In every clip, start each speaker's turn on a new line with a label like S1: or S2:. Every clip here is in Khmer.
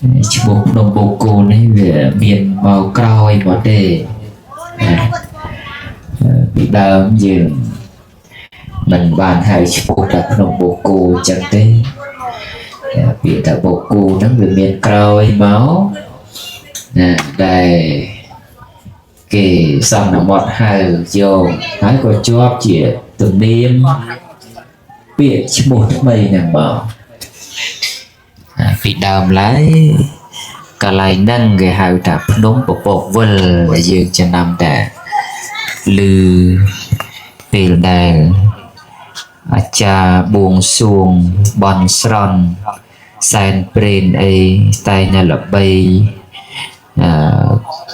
S1: ឈ្មោះភ្នំបូកគោនេះវាមានមកក្រោយមកទេណាពីដើមយើងមិនបានហៅឈ្មោះថាភ្នំបូកគោអញ្ចឹងទេពាក្យថាបូកគោហ្នឹងវាមានក្រោយមកណាដែលគេសន្មត់ហៅយកហើយក៏ជាប់ជាទំនៀមពាក្យឈ្មោះថ្មីហ្នឹងមកពីដើមឡើយកន្លែងហ្នឹងគេហៅថាភ្នំពពកវិលដែលយើងចំណាំតែឮពេលដែលអាចារ្យបួងសួងបន់ស្រន់សែនព្រេនអីតែងតែល្បី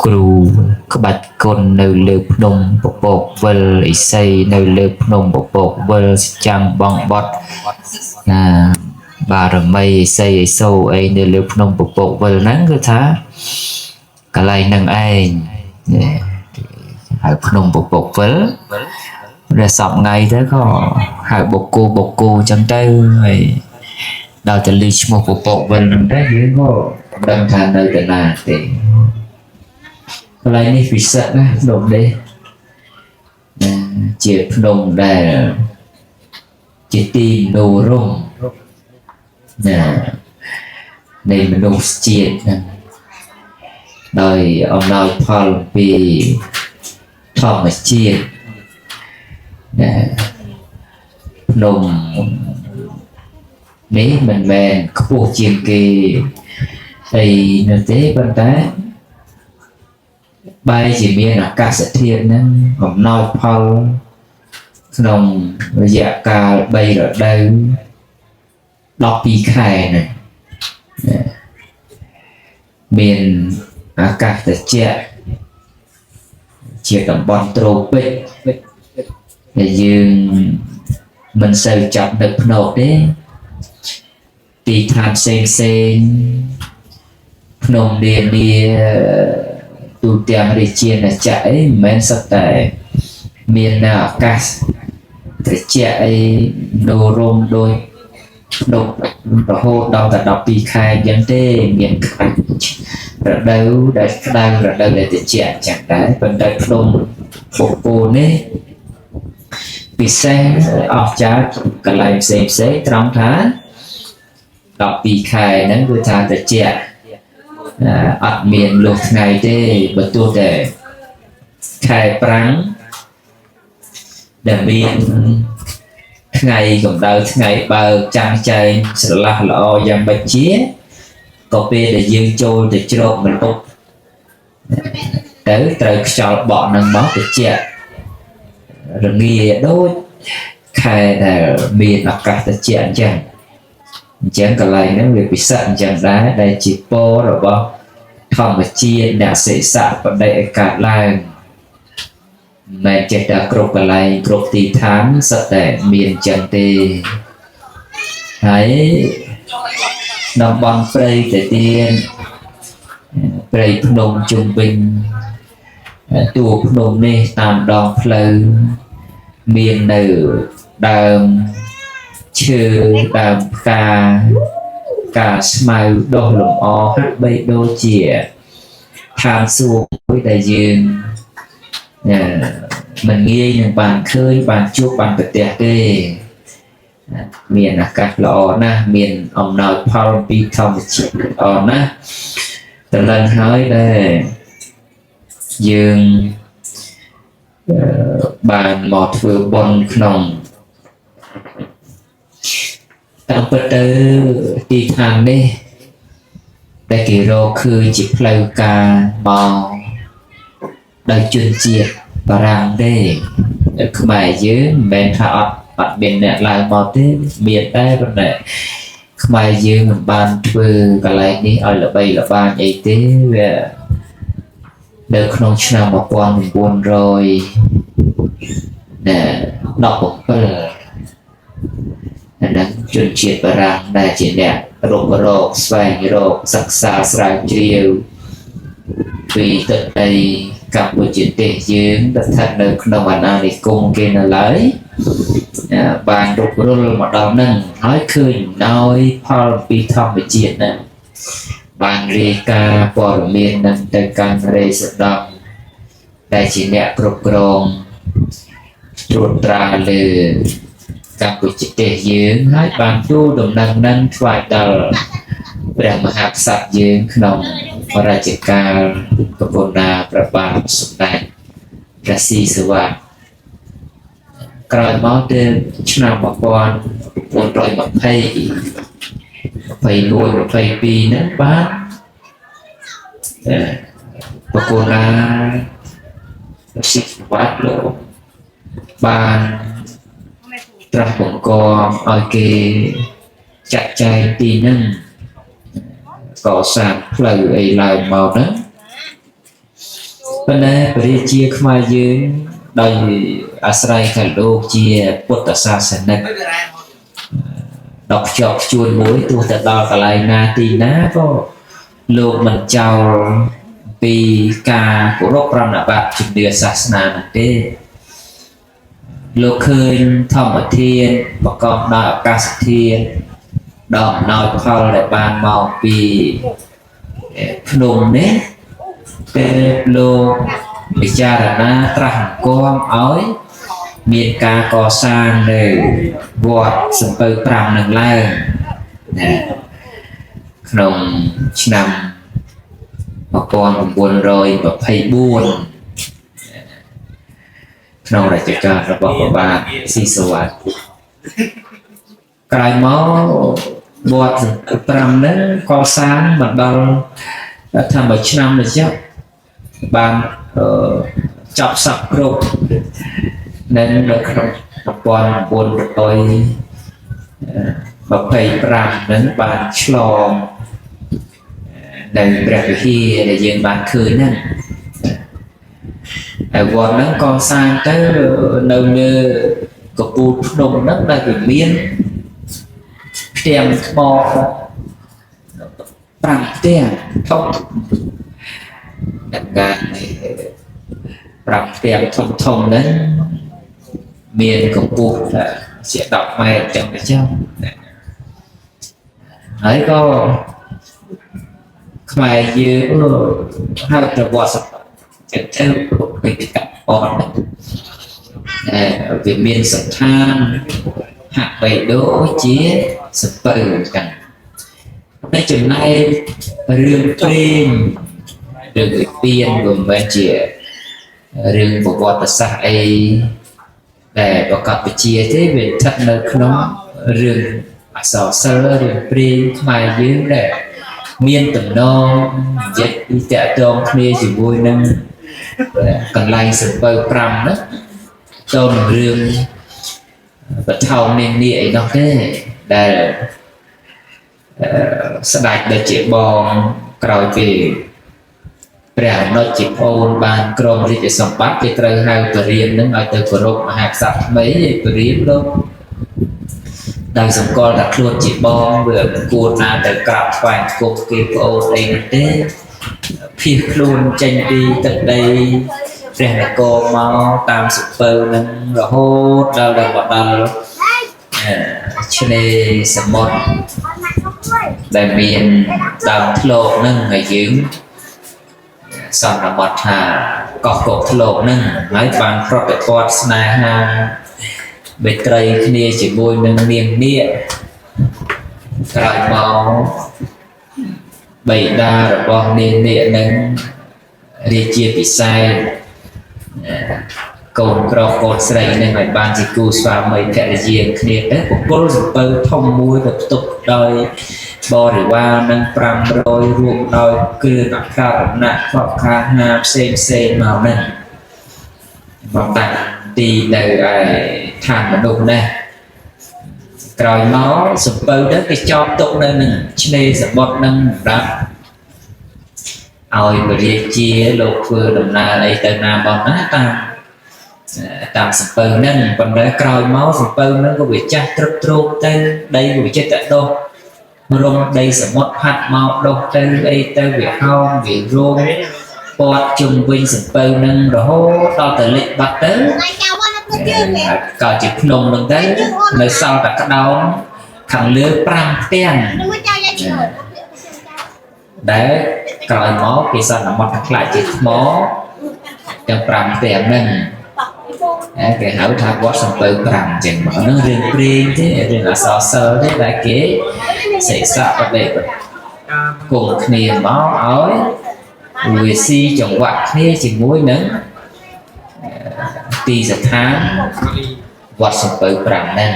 S1: គ្រូក្បាច់គុណនៅលើភ្នំពពកវិលឥសីនៅលើភ្នំពពកវិលសចាំងបងបត់ណាបារមីឥសីឥសូអីនៅលើភ្នំពពកវិលហ្នឹងគឺថាកន្លែងហ្នឹងឯងហៅភ្នំពពកវិលដែលសពថ្ងៃទៅក៏ហៅបុកគោបុកគោអញ្ចឹងទៅហើយដល់តែឮឈ្មោះពពកវិលហ្នឹងដែរយើងក៏ដឹងថានៅតាណាទេកន្លែងនេះពិសិដ្ឋណាស់ភ្នំនេះជាភ្នំដែលជាទីមនោរម្យណានៃមនុស្សជាតិហ្នឹងដោយអំណោយផលពីធម្មជាតិណាភ្នំនេះមិនមែនខ្ពស់ជាងគេអីនោះទេប៉ុន្តែបែរជាមានអាកាសធាតុហ្នឹងអំណោយផលក្នុងរយៈកាល3រដូវ12ខែហ្នឹងមានអាកាសត្រជាក់ជាតំបន់ត្រូពិកដែលយើងមិនសូវចាប់នឹកភ្នោកទេទីឋានផ្សេងផ្សេងភ្នំនានាទូទាំងរាជាណាចក្រអីមិនមែនសុទ្ធតែមាននៅអាកាសត្រជាក់អីនោរមដោយភ្នំរហូតដល់តែ12ខែអញ្ចឹងទេមានរដូវដែលក្តៅរដូវដែលត្រជាក់អញ្ចឹងដែរប៉ុន្តែភ្នំបូកគោនេះពិសេសអស្ចារ្យកន្លែងផ្សេងផ្សេងត្រង់ថា12ខែហ្នឹងគឺថាត្រជាក់អត់មានលុះថ្ងៃទេបើទោះតែខែប្រាំងដែលមានថ្ងៃកម្ដៅថ្ងៃបើកចាំងចែងស្រឡះល្អយ៉ាងម៉េចជាក៏ពេលដែលយើងចូលទៅជ្រកម្លប់ទៅត្រូវខ្យល់បក់នឹងមកត្រជាក់រងាដូចខែដែលមានឱកាសត្រជាក់អញ្ចឹងអញ្ចឹងកន្លែងហ្នឹងវាពិសេសអញ្ចឹងដែរដែលជាពររបស់ធម្មជាតិអ្នកសិសៈបដិឲ្យកើតឡើងមិនចេះតែគ្រប់កន្លែងគ្រប់ទីឋានសុទ្ធតែមានអញ្ចឹងទេហើយតំបន់ព្រៃទៅទៀតព្រៃភ្នំជុំវិញតួភ្នំនេះតាមដងផ្លូវមាននៅដើមឈើដើមផ្កាផ្កាស្មៅដុះលម្អហាក់បីដូចជាឋានសួគ៌មួយដែលយើងមិនងាយនឹងបានឃើញបានជួបបានប្រទះទេមានអាកាសល្អណាស់មានអំណោយផលពីធម្មជាតិល្អណាស់តឡើងហើយដែលយើងបានមកធ្វើបុណ្យក្នុងតាមពិតទៅទីឋាននេះដែលគេរកឃើញជាផ្លូវការមកដោយជនជាតិបារាំងទេខ្មែរយើងមិនមែនថាអត់មានអ្នកឡើងមកទេមានដែរប៉ុន្តែខ្មែរយើងមិនបានធ្វើកន្លែងនេះឲ្យល្បីល្បាញអីទេវានៅក្នុងឆ្នាំ1917អាហ្នឹងជនជាតិបារាំងដែលជាអ្នករករកស្វែងរកសិក្សាស្រាវជ្រាវពីទឹកដីកម្ពុជាទេសយើងដែលស្ថិតនៅក្នុងអាណានិគមគេនៅឡើយបានរុករលមកដល់ហ្នឹងហើយឃើញដោយផលពីធម្មជាតិហ្នឹងបាន រាយការណ៍ព័ត៌មាននឹងទៅកាន់រេសដង់ដែលជាអ្នកគ្រប់គ្រងត្រួតត្រាលើកម្ពុជាទេសយើងហើយបានទូលដំណឹងនឹងថ្វាយដល់ព្រះមហាក្សត្រយើងក្នុងរជ្ជកាលកពុណាព្រះបាទសម្ដេចព្រះស៊ីសុវត្ថិក្រោយមកទៅឆ្នាំ1920 21 22ហ្នឹងបានបកូណាស៊ីសុវត្ថិលោកបានត្រាស់បង្គាប់ឲ្យគេចាត់ចែងទីហ្នឹងកសាងផ្លូវអីឡើងមកហ្នឹងប៉ុន្តែព្រះរាជាខ្មែរយើងដោយអាស្រ័យថាលោកជាពុទ្ធសាសនិកដល់ខ្ជាប់ខ្ជួនមួយទោះតែដល់កន្លែងណាទីណាក៏លោកមិនចោលពីការគោរពប្រណិប័តជំនឿសាសនានោះទេលោកឃើញធម្មធាតុប្រកបដោយអាកាសធាតុដ៏អំណោយផលដែលបានមកពីភ្នំនេះពេលលោកពិចារណាត្រាស់អង្គមឲ្យមានការកសាងនៅវត្តសំពៅ5នឹងឡើងណាក្នុងឆ្នាំ1924ក្នុងរជ្ជកាលរបស់ព្រះបាទស៊ីសុវត្ថិក្រោយមកវត្តសំពៅ5ហ្នឹងកសាងមកដល់ថាមួយឆ្នាំនេះចុះបានចប់សពគ្រប់នៅក្នុង1925ហ្នឹងបានឆ្លងនៅព្រះវិហារដែលយើងបានឃើញហ្នឹងហើយវត្តហ្នឹងកសាងទៅនៅលើកពូលភ្នំហ្នឹងដែលវាមានផ្ទាំងថ្ម5ផ្ទាំងធំដល់5ផ្ទាំងធំធំហ្នឹងមានកម្ពស់ជា10ម៉ែត្រចឹងទៅចឹងហើយក៏ខ្មែរយើងហៅទៅវត្តចិត្តទៅពេកកអនតែវាមានស្ថានហាក់បីដូចជាសំពៅចឹងតែចំណែករឿងព្រេងរឿងវិពានវាមិនមែនជារឿងប្រវត្តិសាស្ត្រអីដែលប្រកបវិជាទេវាស្ថិតនៅក្នុងរឿងអក្សរសិល្ប៍រឿងព្រេងខ្មែរយើងដែលមានតំណងនិយាយពីតាក់ទងគ្នាជាមួយនឹងកន្លែងសំពៅ5ហ្នឹងទៅនឹងរឿងបថោនាងនេះអីនោះទេដែលស្ដេចដែលជាបងក្រោយពីព្រះអនុជជាប្អូនបានក្រងរាជសម្បត្តិគេត្រូវហៅពរាមនឹងឲ្យទៅគោរពមហាក្សត្រថ្មីពរាមលោកដោយសម្គាល់ថាខ្លួនជាបងវាមិនគួរណាទៅក្រាបថ្វាយបង្គំគេប្អូនអីនោះទេភៀសខ្លួនចេញពីទឹកដីព្រះនគរមកតាមសំពៅនឹងរហូតដល់មកដល់ឆ្នេរសមុទ្រដែលមានដើមធ្លកនឹងហើយយើងសន្មតថាកោះកកធ្លកនឹងហើយបានប្រតិបត្តិស្នេហាបេត្រីគ្នាជាមួយនឹងនាងនាគក្រោយមកបិតារបស់នាងនាគនឹងរាជាពិសេសកូនប្រុសកូនស្រីនឹងឲ្យបានជាគូស្វាមីភរិយាគ្នាទៅបង្គោលសំពៅធំមួយទៅផ្ទុកដោយបរិវារនឹង500រួមដោយគ្រឿងអក្ខរណៈខកខាហាផ្សេងផ្សេងមកហ្នឹងមកតាំងទីនៅឯឋានមនុស្សនេះក្រោយមកសំពៅទៅគេចប់ទុកនៅនឹងឆ្នេរសមុទ្រនឹងសម្រាប់ឲ្យព្រះរាជាលោកធ្វើដំណើរអីទៅណាមកណាតាមសំពៅហ្នឹងប៉ុន្តែក្រោយមកសំពៅហ្នឹងក៏វាចាស់ទ្រុឌទ្រោមទៅដីក៏វាចិត្តតែដុះរំដីសមុទ្រផាត់មកដុះទៅអីទៅវាហោងវារងព័ទ្ធជុំវិញសំពៅហ្នឹងរហូតដល់ទៅលិចបាត់ទៅក៏ជាភ្នំហ្នឹងទៅនៅសល់តែក្តោងខាងលើ5ផ្ទាំង ដែលក្រោយមកគេសន្មត់ថាខ្លាចជាថ្មទាំង5ផ្ទាំងហ្នឹងគេហៅថាវត្តសំពៅ5អញ្ចឹងមកហ្នឹងរឿងព្រេងទេរឿងអសរសិល្ប៍ទេដែលគេសិក្សាបដិបគង់គ្នាមកឲ្យវាស៊ីចង្វាក់គ្នាជាមួយនឹងទីស្ថានវត្តសំពៅ5ហ្នឹង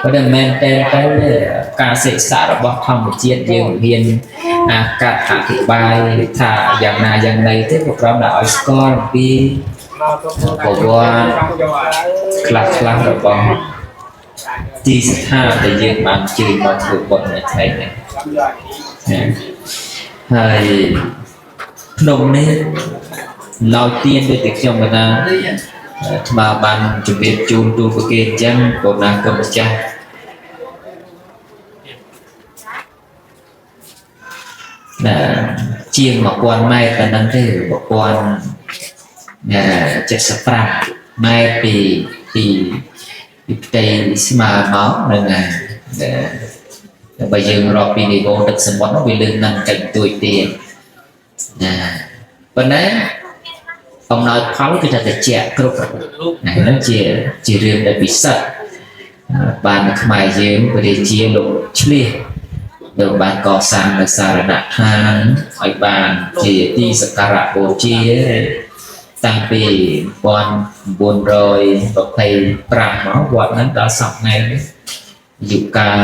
S1: ប៉ុន្តែមែនតើទៅការសិក្សារបស់ធម្មជាតិយើងមានអាកាសអធិប្បាយថាយ៉ាងណាយ៉ាងណីទេក៏គ្រាន់តែឲ្យស្គាល់អំពីប្រវត្តិខ្លះខ្លះរបស់ទីស្ថានដែលយើងបានជឿមកធ្វើបុណ្យនៅថ្ងៃនេះហើយភ្នំនេះឡោទៀនដូចតែខ្ញុំកណាអាត្មាបានជម្រាបជូនទូប្រគេនអញ្ចឹងបងណាគុណម្ចាស់ណាជាង1000ម៉ែត្រប៉ុណ្ណឹងទេ1075ម៉ែត្រពីពីពីផ្ទៃស្មើមកហ្នឹងហើយបើយើងរាប់ពីនីវ៉ូទឹកសមុទ្រនោះវាលើសនឹងតិចតួចទៀតណាប៉ុន្តែអំណោយផលគឺថាតិចគ្រប់ហ្នឹងជាជារឿងដែលពិសិដ្ឋបានខ្មែរយើងព្រះរាជាលោកឆ្លៀសលោកបានកសាងនៅសារណដ្ឋានឲ្យបានជាទីសក្ការៈបូជាតាំងពី1925មកវត្តហ្នឹងដល់សប្តាហ៍ថ្ងៃនេះយុកាល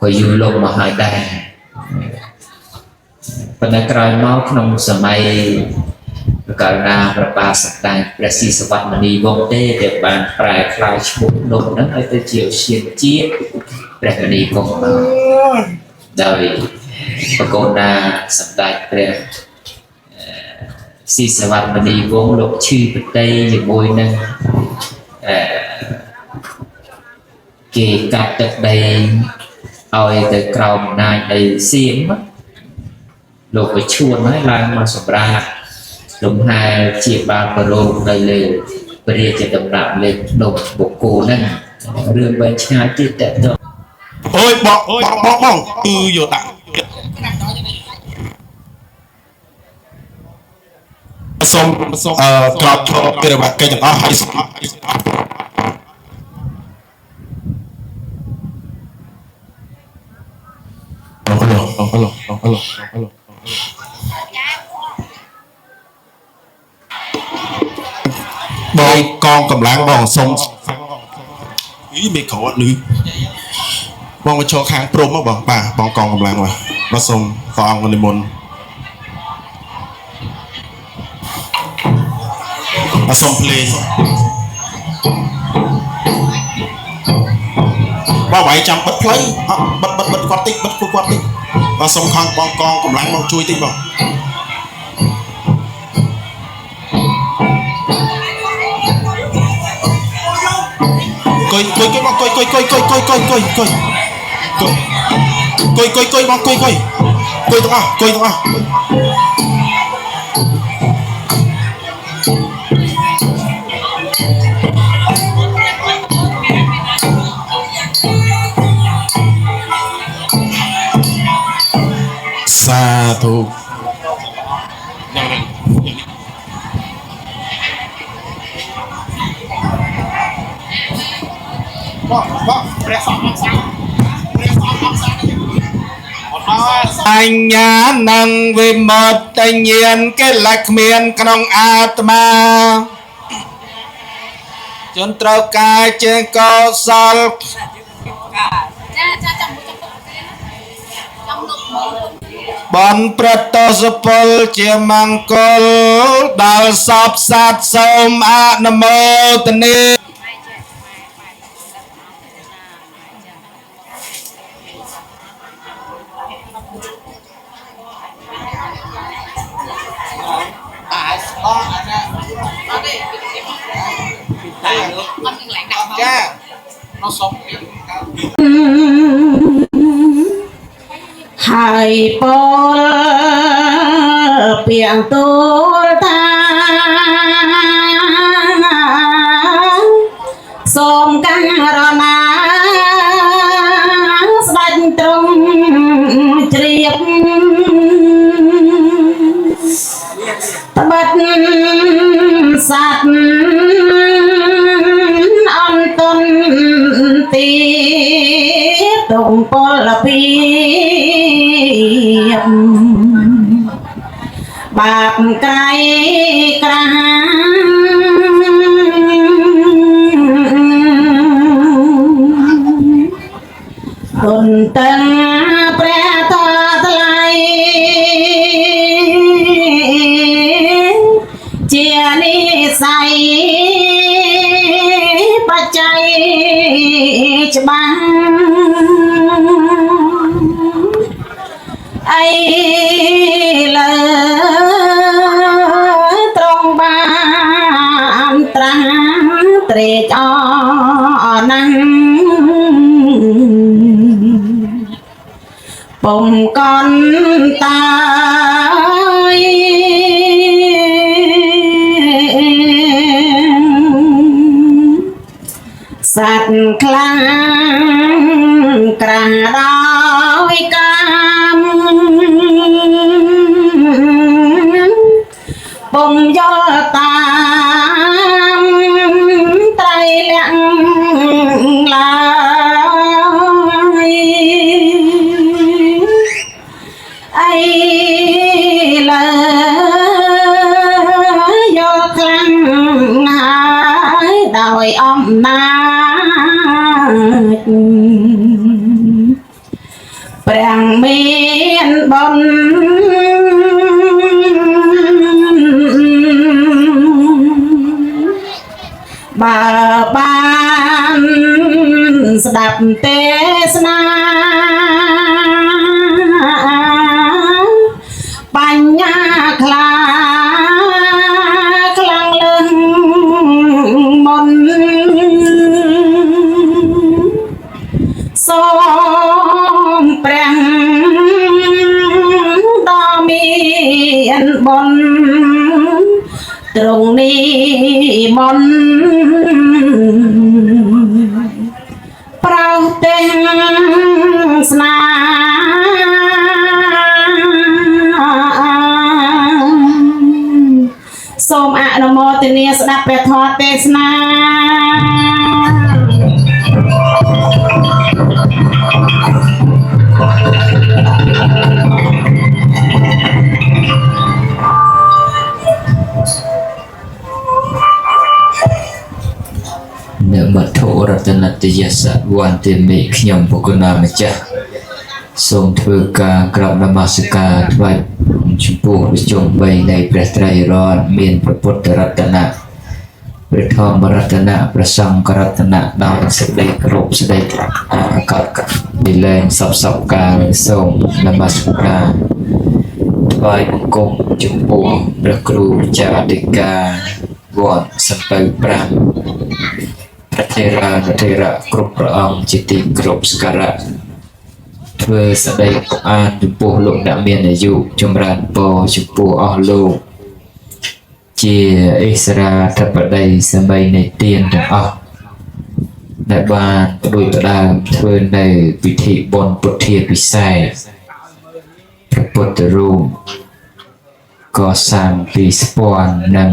S1: ក៏យូរលង់មកហើយដែរប៉ុន្តែក្រោយមកក្នុងសម័យករុណាព្រះបាទសម្ដេចព្រះស៊ីសវត្តមនីវង្សទេដែលបានប្រែក្លាយឈ្មោះភ្នំហ្នឹងឲ្យទៅជាឧទ្យានជាតិព្រះមនីវង្សមកដោយប្រកូណាសម្ដេចព្រះស៊ីសវត្តមនីវង្សលោកឈឺបតីជាមួយនឹងគេកាត់ទឹកដីឲ្យទៅក្រោមអំណាចដីសៀមលោកក៏ឈួនហើយឡើងមកសម្រាប់លំហែជាបាលប្រោមនៅលើព្រះរាជដំណាក់លើភ្នំបូកគោហ្នឹងរឿងវែងឆ្ងាយទៀតតទៅ
S2: អូយបងបងបងគឺយកដាក់សូមក្របកិរិយាកិច្ចទាំងអស់ហើយឡូឡូឡូឡូបងកងកម្លាំងបងសុំអីមេក្រអត់លឺបងមកឈរខាងព្រំបងបាទបងកងកម្លាំងបាទបាទសូមព្រះអង្គនិមន្តបាទសូមភ្លេងបងវាយចាំបិទផ្លូវបិទបិទបិទគាត់តិចបិទគាត់តិចបាទសូមខាងបងកងកម្លាំងមកជួយតិចបងកុយកុយកុយបងកុយកុយកុយកុយកុយកុយកុយកុយកុយកុយកុយបងកុយកុយកុយទាំងអស់កុយទាំងអស់សាធុបងបងព្រះសង្ឃអង្គសាព្រះសង្ឃអង្គសាអញ្ញានឹងវិមុតតិញ្ញាណកិលេសគ្មានក្នុងអាត្មាជនត្រូវការជាកុសលបនប្រតសពលជាមង្គលដល់សពសត្វសូមអនុមោទនាចា
S3: ហើយពោលពីងទូលថាសូមករណាស្ដេចទ្រង់ជ្រាប ត្បិតសត្វអន្តនទីទុំពលភាពបាបក្រៃក្រាគុណតឹងព្រះតថ្លៃជានិស័យបច្ច័យច្បាស់អីលើត្រង់បានត្រាស់ត្រេកអរណាស់ ពុំកន់តាយសត្វខ្លាំងក្រាស់ដោយកាមពុំយល់តាមត្រៃលក្ខឡើយ អីលើយកខ្លាំងហើយដោយអំណាចព្រះមានបុណ្យបើបានស្ដាប់ទេសនាបញ្ញាខ្លាខ្លាំងលើសមុនសូមព្រះដ៏មានបុណ្យទ្រង់និមន្តប្រោសទេសនាសូមអនុមោទនាស្ដាប់ព្រះធម៌ទេសនា
S1: នមត្ថុរតនតយសវន្តិមិខ្ញុំបុគ្គលម្ចាស់សូមធ្វើការក្រាបនមស្ការថ្វាយចំពោះវិជុំ3នៃព្រះត្រៃរតន៍មានព្រះពុទ្ធរតនៈព្រះធម្មរតនៈព្រះសង្ឃរតនៈដោយសេចក្តីគោរពសេចក្តីកត់និលែងសពសពកាលសូមនមស្ការថ្វាយបង្គំចំពោះព្រះគ្រូចាអធិការវត្តសំពៅ5ព្រះថេរានុថេរៈគ្រប់ព្រះអង្គជាទីគោរពសក្ការៈធ្វើសេចក្តីអានចំពោះលោកអ្នកមានអាយុចម្រើនពរចំពោះអស់លោកជាអិសរាធិបតីសម័យនៃទានទាំងអស់ដែលបានផ្ដួចផ្ដើមធ្វើនៅពិធីបុណ្យពុទ្ធាពិសេសព្រះពុទ្ធរូបកសាងពីស្ពាន់និង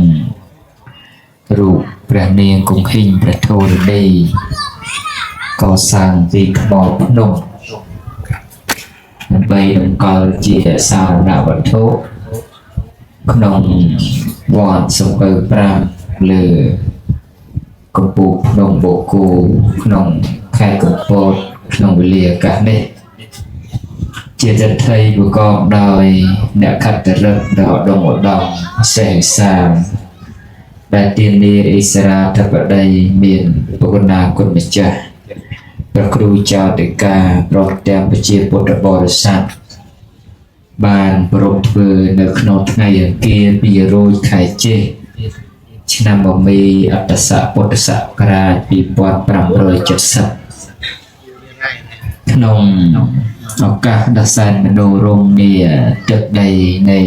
S1: រូបព្រះនាងគង្ហីងព្រះធរណីកសាងពីថ្មភ្នំដើម្បីតម្កល់ជាសារណវត្ថុក្នុងវត្តសំពៅ5លើកំពូលភ្នំបូកូក្នុងខេត្តកំពតក្នុងវេលាឱកាសនេះជាទិដ្ឋិប្រកបដោយអ្នកខត្តរិទ្ធដ៏ឧត្តមឧត្តមសេះសាមដែលទានាអិសរាធិបតីមានបុគ្គលគុណម្ចាស់ព្រះគ្រូចៅតិកាព្រមទាំងប្រជាពុទ្ធបរិស័ទបានប្រារព្ធធ្វើនៅក្នុងថ្ងៃអង្គារ2រោចខែជេស្ឋឆ្នាំមមីអត្តស័កពុទ្ធសករាជ2570ក្នុងឱកាសដ៏សែនមនោរម្យនៃទឹកដីនៃ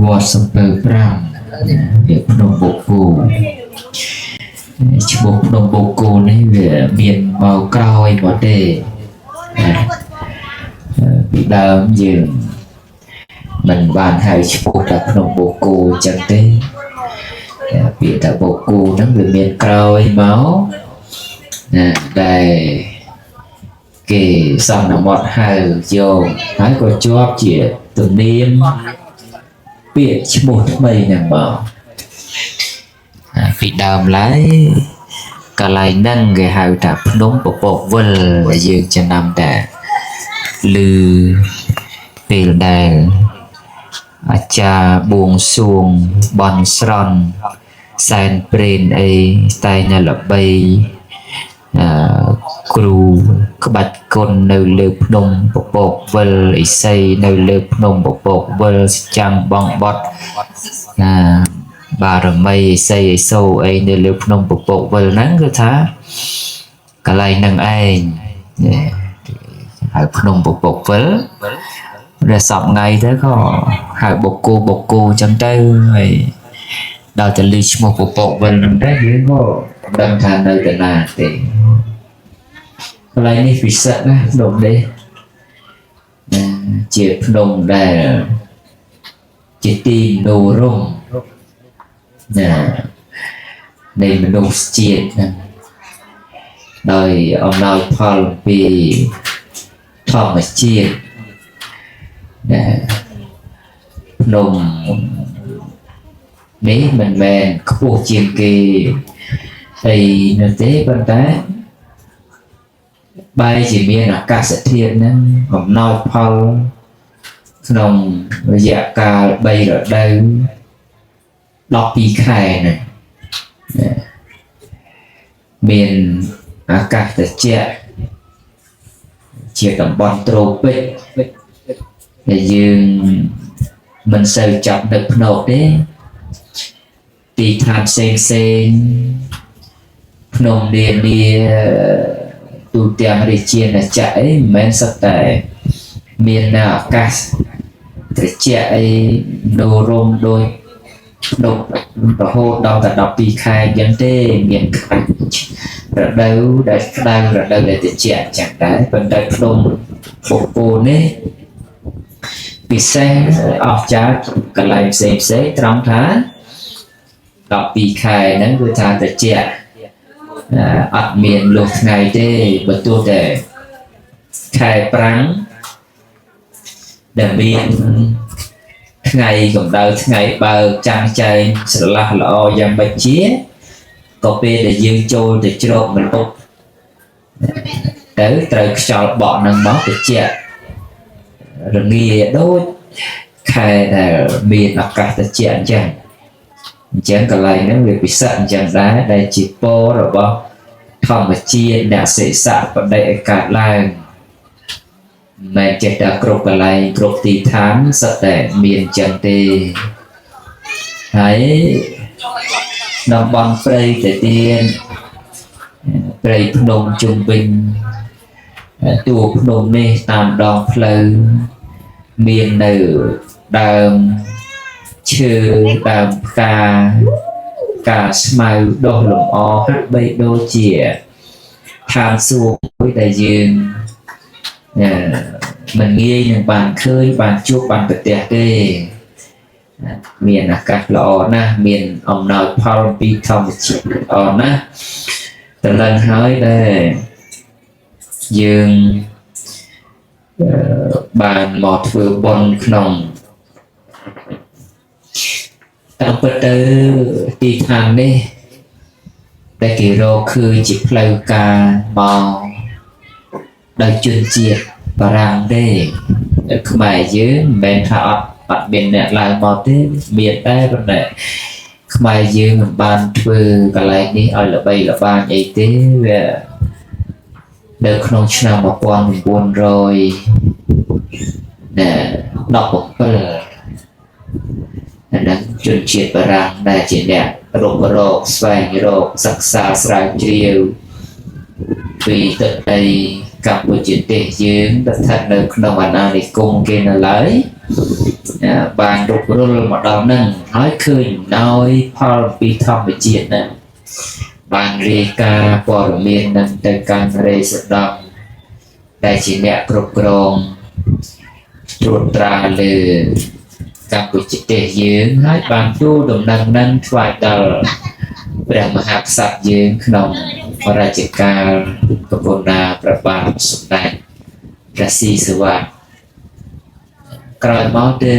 S1: វត្តសំពៅ5វាភ្នំបូកគោឈ្មោះភ្នំបូកគោនេះវាមានមកក្រោយមកទេ ពីដើមយើងមិនបានហៅឈ្មោះថាភ្នំបូកគោអញ្ចឹងទេពាក្យថាបូកគោហ្នឹងវាមានក្រោយមកណាដែលគេសន្មត់ហៅយកហើយក៏ជាប់ជាទំនៀមពាក្យឈ្មោះថ្មីហ្នឹងមកពីដើមឡើយកន្លែងហ្នឹងគេហៅថាភ្នំពពកវិលដែលយើងចំណាំតែឮពេលដែលអាចារ្យបួងសួងបន់ស្រន់សែនព្រេនអីតែងតែល្បីគ្រូក្បាច់គុណនៅលើភ្នំពពកវិលឥសីនៅលើភ្នំពពកវិលសចាំងបងបត់ណាបារមីឥសីឥសូអីនៅលើភ្នំពពកវិលហ្នឹងគឺថាកន្លែងហ្នឹងឯងហៅភ្នំពពកវិលដែលសពថ្ងៃទៅក៏ហៅបុកគោបុកគោអញ្ចឹងទៅហើយដល់តែឮឈ្មោះពពកវិលហ្នឹងដែរយើងក៏ដឹងថានៅតាណាទេកន្លែងនេះពិសិដ្ឋណាស់ភ្នំនេះជាភ្នំដែលជាទីមនោរម្យណានៃមនុស្សជាតិហ្នឹងដោយអំណោយផលពីធម្មជាតិណាភ្នំនេះមិនមែនខ្ពស់ជាងគេអីនោះទេប៉ុន្តែបែរជាមានអាកាសធាតុហ្នឹងអំណោយផលក្នុងរយៈកាល3រដូវ12ខែហ្នឹងមានអាកាសត្រជាក់ជាតំបន់ត្រូពិកដែលយើងមិនសូវចាប់នឹកភ្នោកទេទីឋានផ្សេងផ្សេងភ្នំនានាទូទាំងរាជាណាចក្រអីមិនមែនសុទ្ធតែមាននៅអាកាសត្រជាក់អីនោរមដោយភ្នំរហូតដល់តែ12ខែអញ្ចឹងទេមានរដូវដែលក្តៅរដូវដែលត្រជាក់អញ្ចឹងដែរប៉ុន្តែភ្នំបូកគោនេះពិសេសអស្ចារ្យកន្លែងផ្សេងផ្សេងត្រង់ថា12ខែហ្នឹងគឺថាត្រជាក់អត់មានលុះថ្ងៃទេបើទោះតែខែប្រាំងដែលមានថ្ងៃកម្ដៅថ្ងៃបើកចាំងចែងស្រឡះល្អយ៉ាងម៉េចជាក៏ពេលដែលយើងចូលទៅជ្រកម្លប់ទៅត្រូវខ្យល់បក់នឹងមកត្រជាក់រងាដូចខែដែលមានឱកាសត្រជាក់អញ្ចឹងអញ្ចឹងកន្លែងហ្នឹងវាពិសេសអញ្ចឹងដែរដែលជាពររបស់ធម្មជាតិអ្នកសិស្សបដិឲ្យកើតឡើងមិនចេះតែគ្រប់កន្លែងគ្រប់ទីឋានសុទ្ធតែមានអញ្ចឹងទេហើយតំបន់ព្រៃទៅទៀតព្រៃភ្នំជុំវិញតួភ្នំនេះតាមដងផ្លូវមាននៅដើមឈើដើមផ្កាផ្កាស្មៅដុះលម្អហាក់បីដូចជាឋានសួគ៌មួយដែលយើងមិនងាយនឹងបានឃើញបានជួបបានប្រទះទេមានអាកាសល្អណាស់មានអំណោយផលពីធម្មជាតិល្អណាស់តឡើងហើយដែលយើងបានមកធ្វើបុណ្យក្នុងតាមពិតទៅទីឋាននេះដែលគេរកឃើញជាផ្លូវការមកដោយជនជាតិបារាំងទេខ្មែរយើងមិនមែនថាអត់មានអ្នកឡើងមកទេមានដែរប៉ុន្តែខ្មែរយើងមិនបានធ្វើកន្លែងនេះឲ្យល្បីល្បាញអីទេវានៅក្នុងឆ្នាំ1917អានឹងជនជាតិបារាំងដែលជាអ្នករុករកស្វែងរកសិក្សាស្រាវជ្រាវពីទឹកដីកម្ពុជាទេសយើងដែលស្ថិតនៅក្នុងអាណានិគមគេនៅឡើយបានរុករលមកដល់ហ្នឹងហើយឃើញដោយផលពីធម្មជាតិហ្នឹងបានរាយការណ៍ព័ត៌មាននឹងទៅកាន់រេសដង់ដែលជាអ្នកគ្រប់គ្រង ត្រួតត្រាលើកម្ពុជាទេសយើងហើយបានទូលដំណឹងនឹងថ្វាយដល់ព្រះមហាក្សត្រយើងក្នុងរជ្ជកាលកពុណាព្រះបាទសម្ដេចព្រះស៊ីសុវត្ថិក្រោយមកទៅ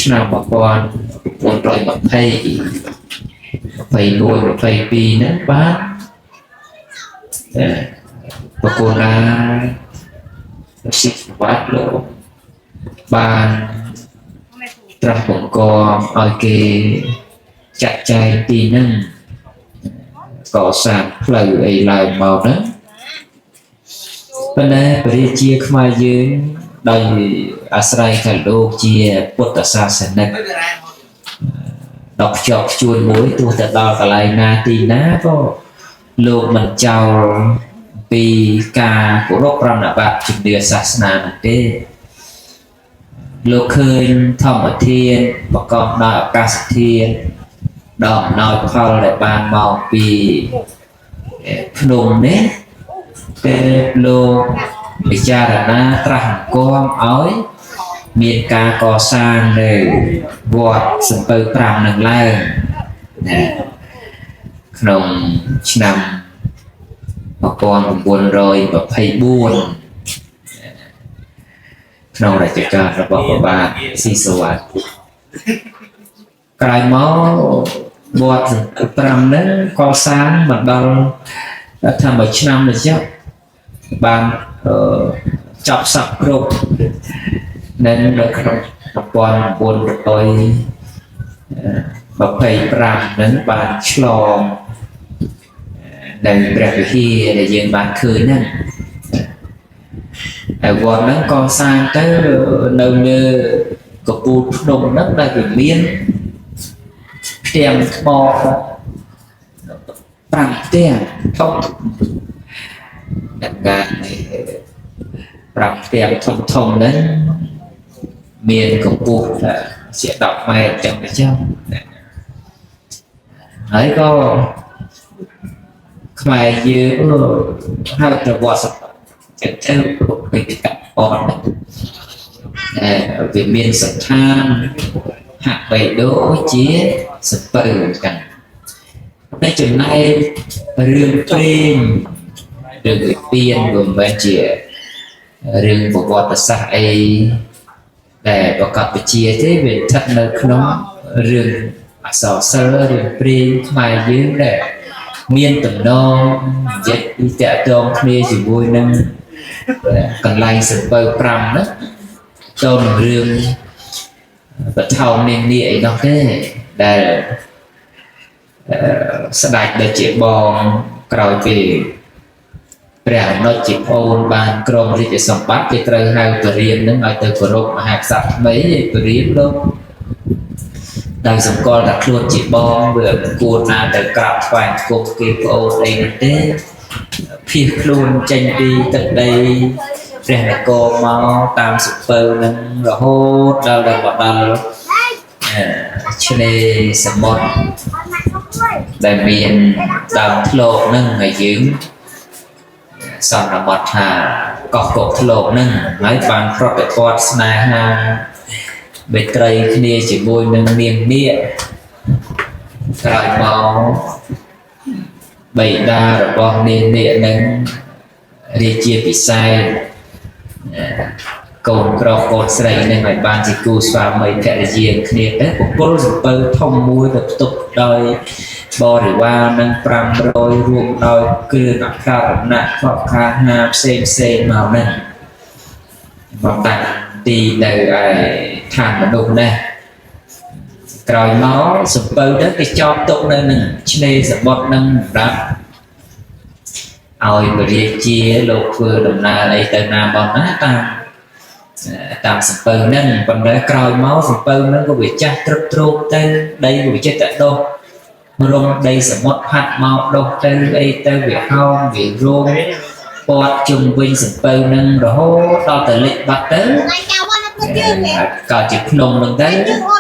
S1: ឆ្នាំ1920 21 22ហ្នឹងបានបកូណាស៊ីសុវត្ថិលោកបានត្រាស់បង្គាប់ឲ្យគេចាត់ចែងទីហ្នឹងកសាងផ្លូវអីឡើងមកហ្នឹងប៉ុន្តែព្រះរាជាខ្មែរយើងដោយអាស្រ័យថាលោកជាពុទ្ធសាសនិកដល់ខ្ជាប់ខ្ជួនមួយទោះទៅដល់កន្លែងណាទីណាក៏លោកមិនចោលពីការគោរពប្រណិប័តជំនឿសាសនានោះទេលោកឃើញធម្មធាតុប្រកបដោយឱកាសធាតុដ៏អំណោយផលដែលបានមកពីភ្នំនេះពេលលោកពិចារណាត្រាស់អង្គមឲ្យមានការកសាងនៅវត្តសំពៅ5នឹងឡើងណាក្នុងឆ្នាំ1924ក្នុងរជ្ជកាលរបស់ព្រះបាទស៊ីសុវត្ថិក្រោយមកវត្ត5ហ្នឹងកសាងមកដល់ថាមួយឆ្នាំនេះចុះបានចប់សពគ្រប់នៅក្នុង1925ហ្នឹងបានឆ្លងនៅព្រះវិហារដែលយើងបានឃើញហ្នឹងហើយវត្តហ្នឹងកសាងទៅនៅលើកពូលភ្នំហ្នឹងដែលវាមានផ្ទាំងថ្ម5ផ្ទាំងធំដល់5ផ្ទាំងធំធំហ្នឹងមានកម្ពស់ជា10ម៉ែត្រចឹងទៅចឹងហើយក៏ខ្មែរយើងហៅទៅវត្តសចិត្តទៅបេតិកភណ្ឌដែលវាមានស្ថានហាក់បីដូចជាសពៅចឹងតែចំណែករឿងព្រេងរឿងវិពានវាមិនមែនជារឿងប្រវត្តិសាស្ត្រអីដែលប្រកបវិជាទេវាស្ថិតនៅក្នុងរឿងអក្សរសិល្ប៍រឿងព្រេងខ្មែរយើងដែលមានតំណងនិយាយពីតាក់ទងគ្នាជាមួយនឹងកន្លែងសំពៅ5ហ្នឹងទៅនឹងរឿងបថោនាងនេះអីនោះទេដែលស្ដេចដែលជាបងក្រោយពីព្រះអនុជជាប្អូនបានក្រងរាជសម្បត្តិគេត្រូវហៅពរាមនឹងឲ្យទៅគោរពមហាក្សត្រថ្មីពរាមលោកដោយសម្គាល់ថាខ្លួនជាបងវាមិនគួរណាទៅក្រាបថ្វាយបង្គំគេប្អូនអីនោះទេភៀសខ្លួនចេញពីទឹកដីព្រះនគរមកតាមសុពៅនឹងរហូតដល់មកដល់ឆ្នេរសមុទ្រដែលមានដើមធ្លកនឹងហើយយើងសន្មតថាកោះកុកធ្លកនឹងហើយបានប្រតិបត្តិស្នេហាបេត្រីគ្នាជាមួយនឹងនាងនាគក្រោយមកបិតារបស់នាងនាគនឹងរាជាពិសេសកូនប្រុសកូនស្រីនឹងឲ្យបានជាគូស្វាមីភរិយាគ្នាទៅពពុលសំពៅធំមួយទៅផ្ទុកដោយបរិវារនឹង500រួមដោយគ្រឿងអករណៈខកខាហាផ្សេងផ្សេងមកហ្នឹងមកតាំងទីនៅឯឋានមនុស្សនេះក្រោយមកសំពៅទៅគេចប់ទុកនៅនឹងឆ្នេរសមុទ្រនឹងសម្រាប់ឲ្យព្រះរាជាលោកធ្វើដំណើរអីទៅណាមកណាតាមសំពៅហ្នឹងប៉ុន្តែក្រោយមកសំពៅហ្នឹងក៏វាចាស់ទ្រុឌទ្រោមទៅដីវាចេះតែដុះរំដីសមុទ្រផាត់មកដុះទៅអីទៅវាហោមវារោមព័ទ្ធជុំវិញសំពៅហ្នឹងរហូតដល់ទៅលិចបាត់ទៅក៏ជាភ្នំហ្នឹងទៅ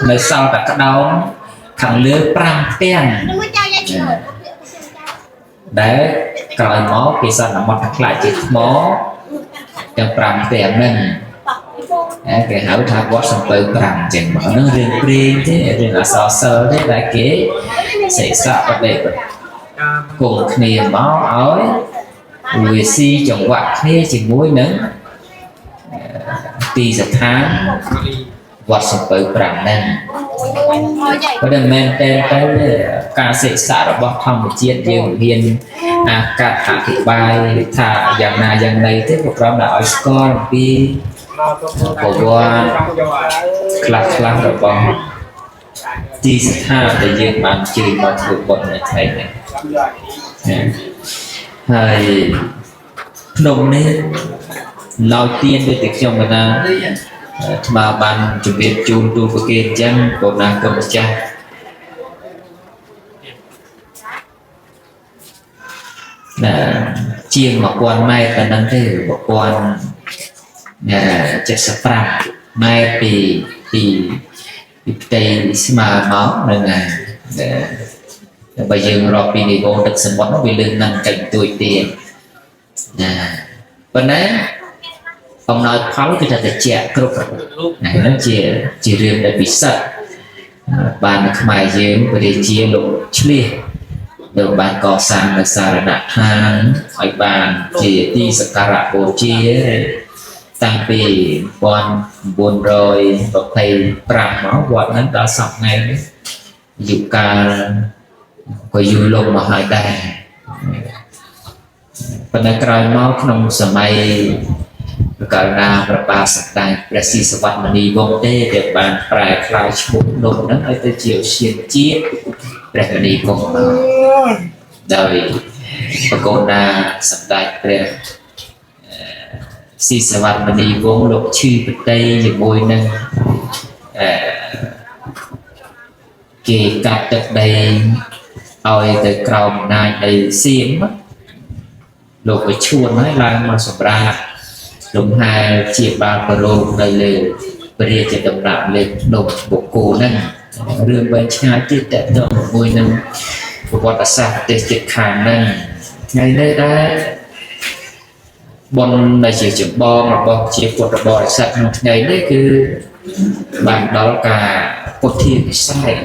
S1: នៅសល់តែក្តោងខាងលើ5ផ្ទាំងដែលក្រោយមកគេសន្មតថាខ្លាចជាថ្មទាំង5ផ្ទាំងហ្នឹង គេហៅថាវត្តសំពៅ5ចឹងមកហ្នឹងរឿងព្រេងទេរឿងអសរសិល្ប៍ទេដែលគេសិក្សាបដិបគង់គ្នាមកឲ្យវាស៊ីចង្វាក់គ្នាជាមួយនឹងទីស្ថានវត្តសំពៅ5ហ្នឹងប៉ុន្តែមែនតើទៅការសិក្សារបស់ធម្មជាតិយើងមានអាកាសអធិប្បាយថាយ៉ាងណាយ៉ាងណីទេក៏ព្រមតែឲ្យស្គាល់អំពីប្រវត្តិខ្លះខ្លះរបស់ទីស្ថានដែលយើងបានជើញមកធ្វើបុណ្យនៅថ្ងៃនេះហើយភ្នំនេះឡោយទៀនដូចតែខ្ញុំកណាអាត្មាបានជម្រាបជូនទូប្រគេនអញ្ចឹងបងណាគុណម្ចាស់ណាជាង1000ម៉ែត្រប៉ុណ្ណឹងទេ1075ម៉ែត្រពីពីពីផ្ទៃស្មើមកហ្នឹងហើយតែបើយើងរាប់ពីនីវ៉ូទឹកសមុទ្រនោះវាលើសនឹងតិចតួចទៀតណាប៉ុន្តែអំណោយផលគឺថាតិចគ្រប់ហ្នឹងជាជារឿងដែលពិសិដ្ឋបានខ្មែរយើងព្រះរាជាលោកឆ្លៀសលោកបានកសាងនៅសារណដ្ឋានឲ្យបានជាទីសក្ការៈបូជាតាំងពី1925មកវត្តហ្នឹងដល់សប្តាហ៍ថ្ងៃនេះយុកាលក៏យូរលង់មកហើយដែរប៉ុន្តែក្រោយមកក្នុងសម័យករុណាព្រះបាទសម្ដេចព្រះស៊ីសវត្តមនីវង្សទេដែលបានប្រែក្លាយឈ្មោះភ្នំហ្នឹងឲ្យទៅជាឧទ្យានជាតិព្រះមនីវង្សមកដោយប្រកូណាសម្ដេចព្រះស៊ីសវត្តមនីវង្សលោកឈឺប្រតិជាមួយនឹងគេកាត់ទឹកដីឲ្យទៅក្រោមអំណាចដីសៀមលោកទៅឈួនហើយឡើងមកសម្រាប់លំហែជាបាលប្ររោងនៅលើព្រះរាជដំណាក់លើភ្នំបូកគោហ្នឹងរឿងវែងឆ្ងាយទៀតតទៅជាមួយនឹងប្រវត្តិសាស្ត្រប្រទេសជិតខាងហ្នឹងថ្ងៃនេះដែរបុណ្យដែលជាចម្បងរបស់ជាពុទ្ធបរិស័ទក្នុងថ្ងៃនេះគឺបានដល់ការពុទ្ធាពិសេស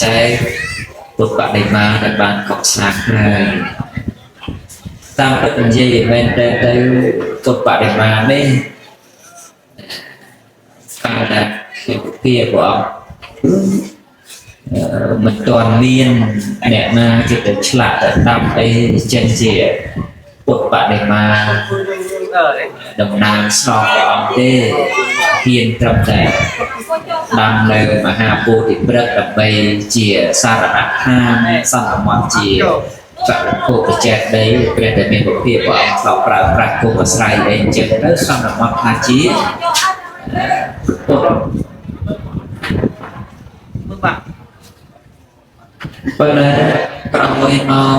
S1: ចែកពុទ្ធបដិមាដែលបានកសាងហើយតាមពិតនិយាយមែនតើទៅពុទ្ធបដិមានេះកាលដែលជាព្រះអង្គមិនទាន់មានអ្នកណាគេទៅឆ្លាក់ទៅដាំអីចេញជាពុទ្ធបដិមាតំណាងស្នងព្រះអង្គទេហ៊ានត្រឹមតែដាំនៅមហាពោធិព្រឹក្សដើម្បីជាសារណដ្ឋានសន្មតជាបរិភោគចេតិយព្រះដែលមានពភាពព្រះអង្គធ្លាប់ប្រើប្រាស់គង់អាស្រ័យអីអញ្ចឹងទៅសន្មតថាជាពុទ្ធប៉ុន្តែក្រោយមក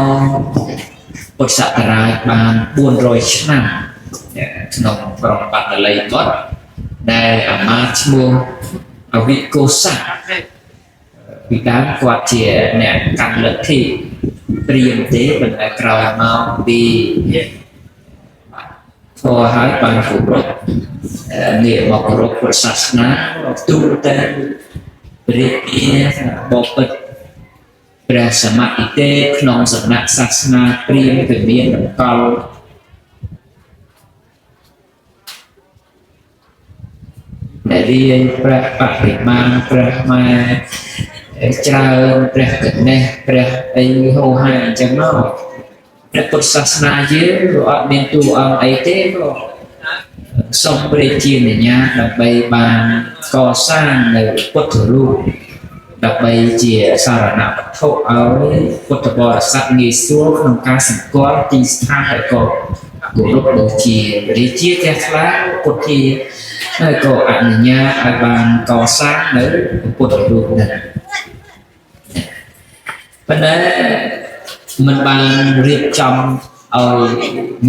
S1: ពុទ្ធសករាជបាន400ឆ្នាំក្នុងក្រុងបាតលីបុត្រដែលអាមាត្យឈ្មោះអវិកោសៈពីដើមគាត់ជាអ្នកកាន់លទ្ធិព្រាហ្មណ៍ទេប៉ុន្តែក្រោយមកពីធម៌ហើយបានគោរពងាកមកគោរពពុទ្ធសាសនាទូទៅព្រះរាជាបពិត្រព្រះសមតិទេក្នុងសំណាក់សាសនាព្រាហ្មណ៍គឺមានតម្កល់ដែលរាយព្រះបរិមាព្រះម៉ែច្រើនព្រះគណេសព្រះអីហោហាអញ្ចឹងមកព្រះពុទ្ធសាសនាយើងក៏អត់មានតួអង្គអីទេក៏សូមព្រះជាអនុញ្ញាតដើម្បីបានកសាងនៅពុទ្ធរូបដើម្បីជាសារណវត្ថុឲ្យពុទ្ធបរិស័ទងាយស្រួលក្នុងការសម្គាល់ទីស្ថានហើយក៏គោរពបូជារាជាព្រះខ្លាពុទ្ធាហើយក៏អនុញ្ញាតឲ្យបានកសាងនៅពុទ្ធរូបនេះប៉ុន្តែមិនបានរៀបចំឲ្យ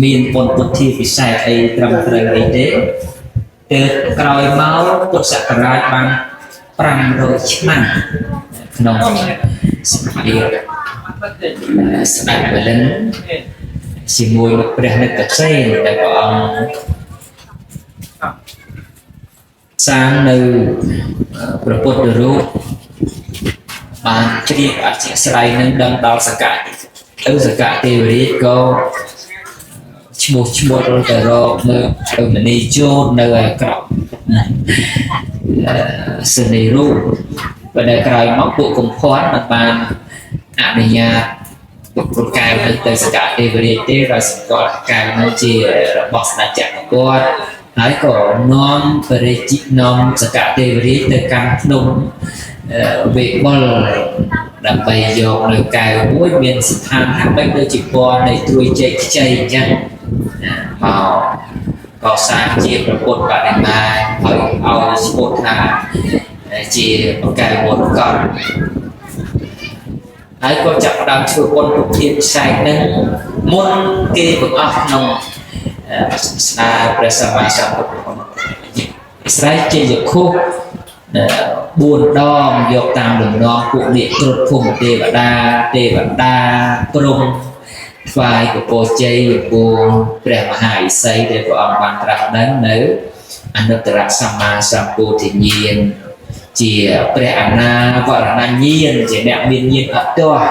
S1: មានបុណ្យពុទ្ធាពិសេសអីត្រឹមត្រូវអីទេទើបក្រោយមកពុទ្ធសករាជបាន500ឆ្នាំក្នុងសម័យស្ដេចបលិនជាមួយព្រះនិកសេនដែលព្រះអង្គ សាងនៅព្រះពុទ្ធរូបបានជ្រាបអធិស្ឋ័យនឹងដឹងដល់សកៈទៅសកៈទេវរាជក៏ឈ្មោះឈ្មោះទៅរកមើលទៅមនីជោតនៅឯក្រោមសនីរូបបើដល់ក្រោយមកពួកកំភ័ណ្ឌមិនបានអនុញ្ញាតពុទ្ធកែវនៅទៅសកៈទេវរាជទេដោយសម្គាល់កែវនៅជារបស់ស្ដេចចក្រពត្តិហើយក៏នាំព្រះរាជនាំសកៈទេវរាជទៅកាន់ភ្នំវេបុលដើម្បីយកនៅកែវមួយមានស្ថានហាក់បីដូចជាពណ៌នៃត្រួយចេកខ្ចីអញ្ចឹងមកកសាងជាព្រះពុទ្ធបដិមាហើយឲ្យឈ្មោះថាជាបកែវមរកតហើយក៏ចាប់ផ្ដើមធ្វើបុណ្យពុទ្ធាពិសេសនឹងមុនគេបង្អស់ក្នុងស្នាព្រះសម្មាសម្ពុទ្ធស្រ័យជាយខុស4ដងយកតាមលំនាំពួកនាគត្រុដភូមិទេវតាទេវតាព្រំថ្វាយពពកជ័យចំពោះព្រះមហាឥសីដែលព្រះអង្គបានត្រាស់ដឹងនៅអនុត្តរសម្មាសម្ពោធិញ្ញាណជាព្រះអនាវរណញ្ញាណជាអ្នកមានញាណអត់ទាស់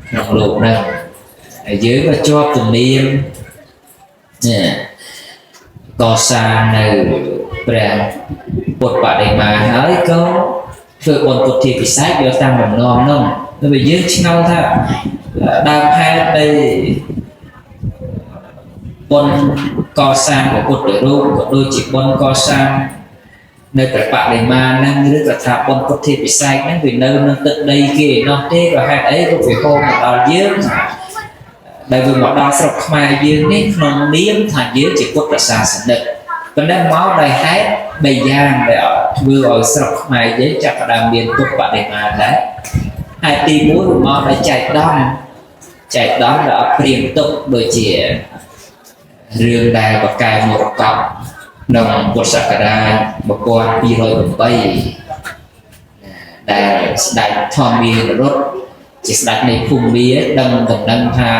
S1: ក្នុងលោកហ្នឹងហើយយើងក៏ជាប់ទំនៀមនេះកសាងនៅព្រះពុទ្ធបដិមាហើយក៏ធ្វើបុណ្យពុទ្ធាពិសេសយកតាមលំនាំនោះតែយើងឆ្ងល់ថាដើមហេតុនៃបុណ្យកសាងព្រះពុទ្ធរូបក៏ដូចជាបុណ្យកសាងនៅព្រះបដិមាហ្នឹងឬក៏ថាបុណ្យពុទ្ធាពិសេសហ្នឹងវានៅក្នុងទឹកដីគេឯណោះទេក៏ហេតុអីក៏វាហូរមកដល់យើងដែលវាមកដល់ស្រុកខ្មែរយើងនេះក្នុងនាមថាយើងជាពុទ្ធសាសនិកប៉ុន្តែមកដោយហេតុបីយ៉ាងដែលធ្វើឲ្យស្រុកខ្មែរយើងចាប់ផ្ដើមមានពុទ្ធបដិមាដែរហើយទី1មកដោយចៃដន្យចៃដន្យដែលអត់ព្រៀងទុកដូចជារឿងដែលបកែមរកតក្នុងពុទ្ធសករាជ1208ដែលស្ដេចធម្មារតជាស្ដេចនៃភូមិមាដឹងដំណឹងថា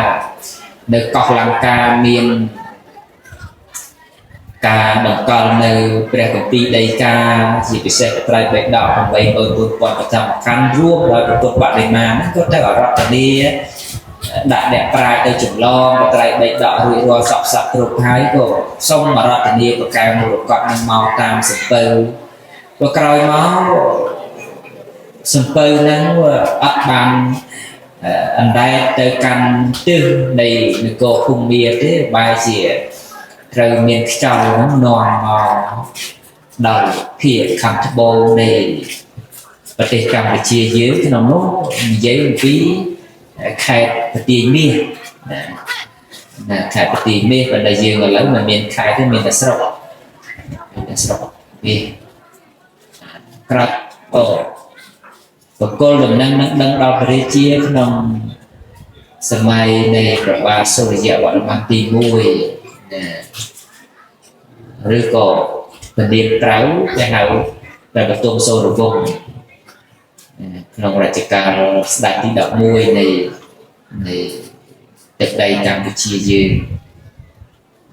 S1: នៅកោះលង្កាមានការតម្កល់នៅព្រះគម្ពីរដីកាជាពិសេសត្រៃបិដក84000ប្រចាំខណ្ឌរួមដោយព្រះពុទ្ធបដិមាហ្នឹងក៏ទៅអរតនីដាក់អ្នកប្រាជ្ញទៅចម្លងត្រៃបិដករួចរាល់សពសពគ្រប់ហើយក៏សូមអរតនីប្រកែមរកតនឹងមកតាមសំពៅក៏ក្រោយមកសំពៅហ្នឹងអត់បានអណ្ដែតទៅកាន់ទិសនៃនគរភូមិមាទេបែរជាត្រូវមានខ្យល់ហ្នឹងនាំមកដល់ភាគខាងត្បូងនៃប្រទេសកម្ពុជាយើងក្នុងនោះនិយាយអំពីខេត្តបន្ទាយមាសណាខេត្តបន្ទាយមាសប៉ុន្តែយើងឥឡូវមិនមានខេត្តទេមានតែស្រុកមានតែស្រុកមាសក្រោយក៏បកលដំណឹងនឹងដឹងដល់ព្រះរាជាក្នុងសម័យនៃព្រះបាទសូរិយវរ្ម័នទី1ណាឬក៏ពនាមត្រូវគេហៅតែបទុមសូរវង្សក្នុងរជ្ជកាលស្ដេចទី11នៃទឹកដីកម្ពុជាយើង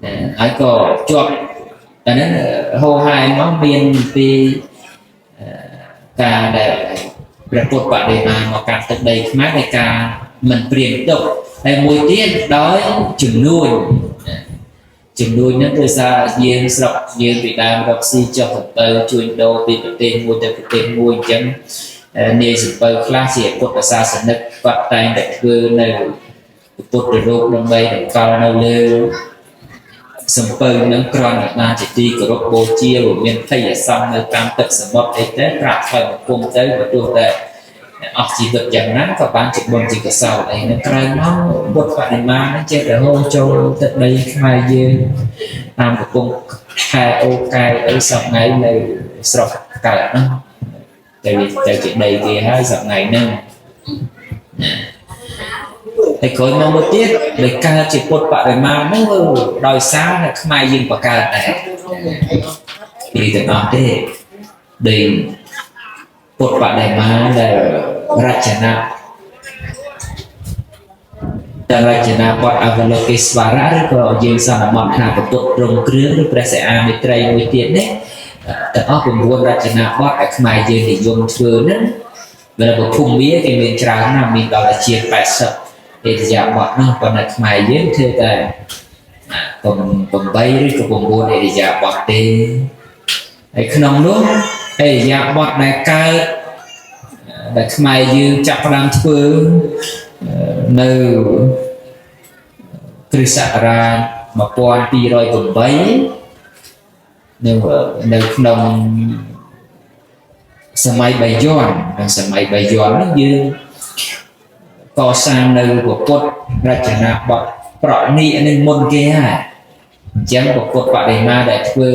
S1: ណាហើយក៏ជាប់តែហ្នឹងហោហាយមកមានពីការដែលព្រះពុទ្ធបដិមាមកកាន់ទឹកដីខ្មែរនៃការមិនព្រៀងទុកហើយមួយទៀតដោយជំនួញជំនួញហ្នឹងគឺសារយើងស្រុកយើងពីដើមរកស៊ីចុះសំពៅជួញដូរពីប្រទេសមួយទៅប្រទេសមួយអញ្ចឹងនាយសំពៅខ្លះជាពុទ្ធសាសនិកគាត់តែងតែធ្វើនៅពុទ្ធរូបដើម្បីតម្កល់នៅលើសំពៅនឹងគ្រាន់តែបានជាទីគោរពបូជាមានភ័យអាសន្ននៅតាមទឹកសមុទ្រអីទៅប្រាប់ថ្វាយបង្គំទៅបើទោះតែអស់ជីវិតយ៉ាងណាក៏បានជាបុណ្យជាកុសលអីនឹងក្រោយមកពុទ្ធបដិមានឹងចេះតែហូរចូលទឹកដីខ្មែរយើងតាមកំពង់ខែអូកែអីសប្ងៃនៅស្រុកកើតហ្នឹងទៅជាដីគេហើយសប្ងៃហ្នឹងតែក្រោយមកមួយទៀតដែលកើតជាពុទ្ធបដិមាហ្នឹងដោយសារតែខ្មែរយើងបង្កើតដែរពីទាំងអស់ទេដែលពុទ្ធបដិមាដែលរចនា តែរចនាបថអវលោកិស្វរៈឬក៏យើងសន្មតថាពុទ្ធរងគ្រឿងឬព្រះសិអាមេត្រីមួយទៀតនេះទាំងអស់9រចនាបថដែលខ្មែរយើងនិយមធ្វើហ្នឹងបើភូមិមាគេមានច្រើនណាស់មានដល់តែជាង80ឥរិយាបថនោះប៉ុន្តែខ្មែរយើងធ្វើតែ8ឬក៏9ឥរិយាបថទេហើយក្នុងនោះឥរិយាបថដែលកើតដែលខ្មែរយើងចាប់ផ្ដើមធ្វើនៅគ្រិស្តសករាជ1208នៅក្នុងសម័យបាយ័នក្នុងសម័យបាយ័ននោះយើងកសាងនៅពុទ្ធរចនាបថប្រណិនឹងមុនគេហើយអញ្ចឹងពុទ្ធបដិមាដែលធ្វើ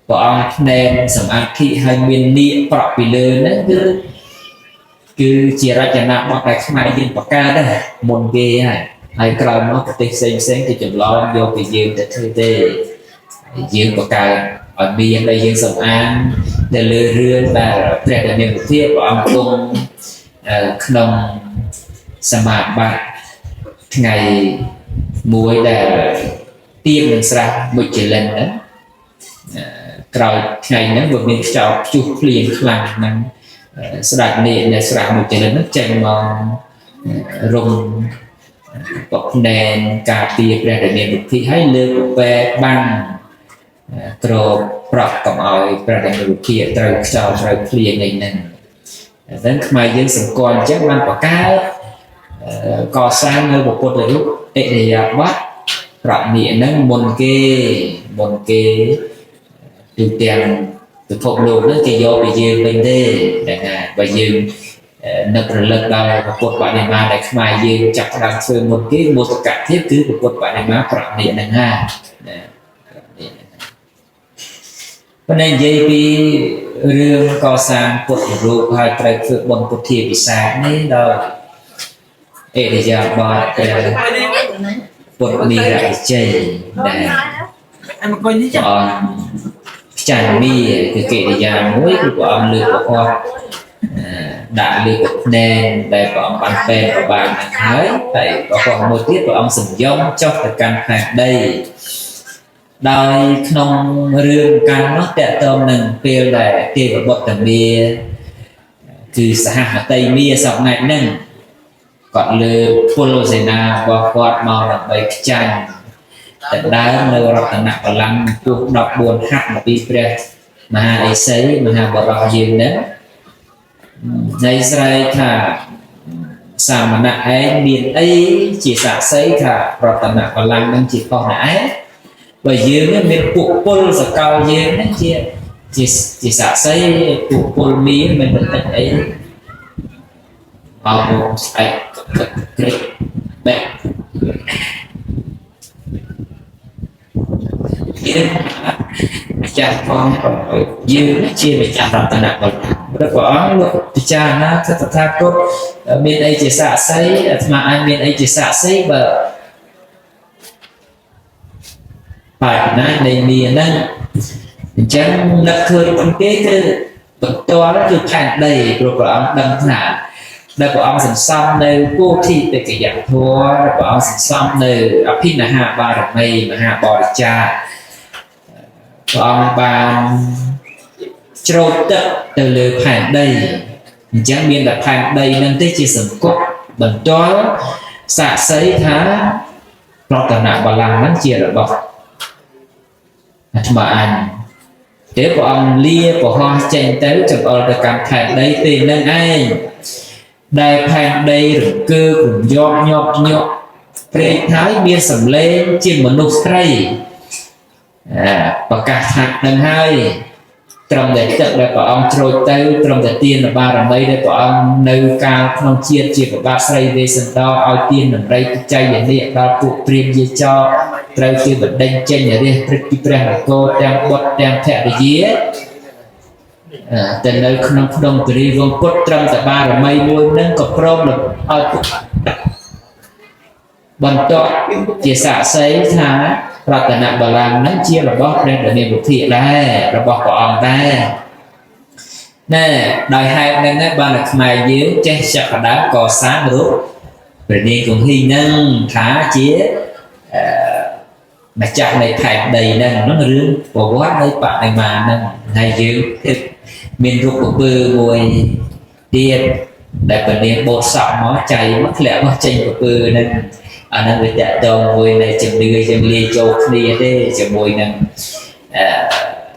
S1: ព្រះអង្គភ្នែនសម្អាតធិហើយមាននាគប្រក់ពីលើហ្នឹងគឺជារចនាបថដែលខ្មែរយើងបង្កើតដែរមុនគេហើយហើយក្រោយមកប្រទេសផ្សេងផ្សេងគេចម្លងយកពីយើងទៅធ្វើទេយើងបង្កើតឲ្យមានដែលយើងសម្អាងទៅលើរឿងដែលព្រះដែលមានវិទ្យាព្រះអង្គគង់ក្នុងសមាបត្តិថ្ងៃមួយដែលទៀមនឹងស្រះមុជលិនហ្នឹងក្រោយថ្ងៃហ្នឹងវាមានខ្យល់ព្យុះភ្លៀងខ្លាំងហ្នឹងស្ដេចនាគនៅស្រះមុជលិនហ្នឹងចេញមករំបភ្នែនការពារព្រះដែលមានវិធីហើយលើកពែបាំងក្របប្រក់កុំឲ្យព្រះដែលមានវិធីត្រូវខ្យល់ត្រូវភ្លៀងអីហ្នឹងហ្នឹងខ្មែរយើងសម្គាល់អញ្ចឹងបានបង្កើតកសាងនៅពុទ្ធរូបឥរិយាបថប្រណិហ្នឹងមុនគេទូទាំងពិភពលោកហ្នឹងគេយកពីយើងវិញទេតែណាបើយើងនឹករលឹកដល់ពុទ្ធបដិមាដែលខ្មែរយើងចាប់ផ្ដើមធ្វើមុនគេមោទកភាពគឺពុទ្ធបដិមាប្រណិហ្នឹងណាប៉ុន្តែនិយាយពីរឿងកសាងពុទ្ធរូបហើយត្រូវធ្វើបុណ្យពុទ្ធាពិសេសនេះដល់ឥរិយាបថពុទ្ធនិរវិជ័យដែលព្រះអង្គខ្ចាញ់មាគឺកិរិយាមួយគឺព្រះអង្គលើកប្រហោះដាក់លើកភ្នែនដែលព្រះអង្គបានពេនប្របាននឹងហើយតែប្រហោះមួយទៀតព្រះអង្គសំយំចុះទៅកាន់ផែនដីដោយក្នុងរឿងកាលនោះតកតងនឹងពេលដែលទេវបុត្រមាគឺសហមតីមាសពថ្ងៃហ្នឹងគាត់លើពលសេនារបស់គាត់មកដើម្បីខ្ចាញ់តែដើមនៅរតនបល្ល័ង្កពោះ14ហាត់មកពីព្រះមហាឥសីមហាបរោះយើងហ្នឹងនៃស្រែកថាសាមណៈឯងមានអីជាសាក្សីថារតនបល្ល័ង្កហ្នឹងជាខុសណាឯងបើយើងមានពួកពលសកលយើងហ្នឹងជាជាសាក្សីពួកពលមានមិនបន្តិចអីអោស្អែកក្រេកបែកយើងម្ចាស់ផងយើងជាម្ចាស់រតនបល្ល័ង្កព្រះអង្គលោកពិចារណាថាតថាគតមានអីជាសាក្សីអាត្មាអញមានអីជាសាក្សីបើបាច់ណានៃមានហ្នឹងអញ្ចឹងនឹកឃើញមុនគេគឺបន្ទាល់គឺផែនដីព្រោះព្រះអង្គដឹងថាដែលព្រះអង្គសន្សំនៅពោធិបក្ខយធម៌ព្រះអង្គសន្សំនៅអភិនហាបារមីមហាបរិច្ចាគព្រះអង្គបានច្រូតទឹកទៅលើផែនដីអញ្ចឹងមានតែផែនដីនឹងទេជាសង្គមបន្ទាល់សាក្សីថារតនបល្ល័ង្កហ្នឹងជារបស់អាត្មាអញទេព្រះអង្គលាប្រហោះចេញទៅចង្អុលទៅកាន់ផែនដីពេលហ្នឹងឯងដែលផែនដីរង្គើករំយកញាប់ញាក់ព្រេងហើយមានសម្លេងជាមនុស្សស្រីប្រកាសថានឹងហើយត្រឹមតែទឹកដែលព្រះអង្គជ្រោចទៅត្រឹមតែទានបារមីដែលព្រះអង្គនៅកាលក្នុងជាតិជាប្របាទស្រីវេស្សន្តរឲ្យទានដំរីជ័យនាគដល់ពួកព្រាហ្មណ៍យាចរត្រូវគេបណ្ដេញចេញរាជព្រឹទ្ធពីព្រះនគរទាំងបុត្រទាំងភរិយាតែនៅក្នុងភ្នំគិរីវង្សពុទ្ធត្រឹមតែបារមីមួយនឹងក៏ព្រមឲ្យបន្តជាសាក្សីថារតនបល្ល័ង្កហ្នឹងជារបស់ព្រះដែលមានវិធីដែររបស់ព្រះអង្គដែរណែដោយហេតុហ្នឹងបានតែខ្មែរយើងចេះចាប់ផ្ដើមកសាងរូប ព្រះនាងគង្ហីនឹងថាជាអឺម្ចាស់នៃផែនដីហ្នឹងហ្នឹងរឿងប្រវត្តិនៃបដិមាហ្នឹងហើយយើងគឺមានរូបពពើមួយទៀតដែលព្រះនាងបូតសក់មកចៃមកធ្លាក់មកចេញពពើហ្នឹងអាហ្នឹងវាតកតងមួយនៃជំនឿយើងលាយចូលគ្នាទេជាមួយនឹងអឺ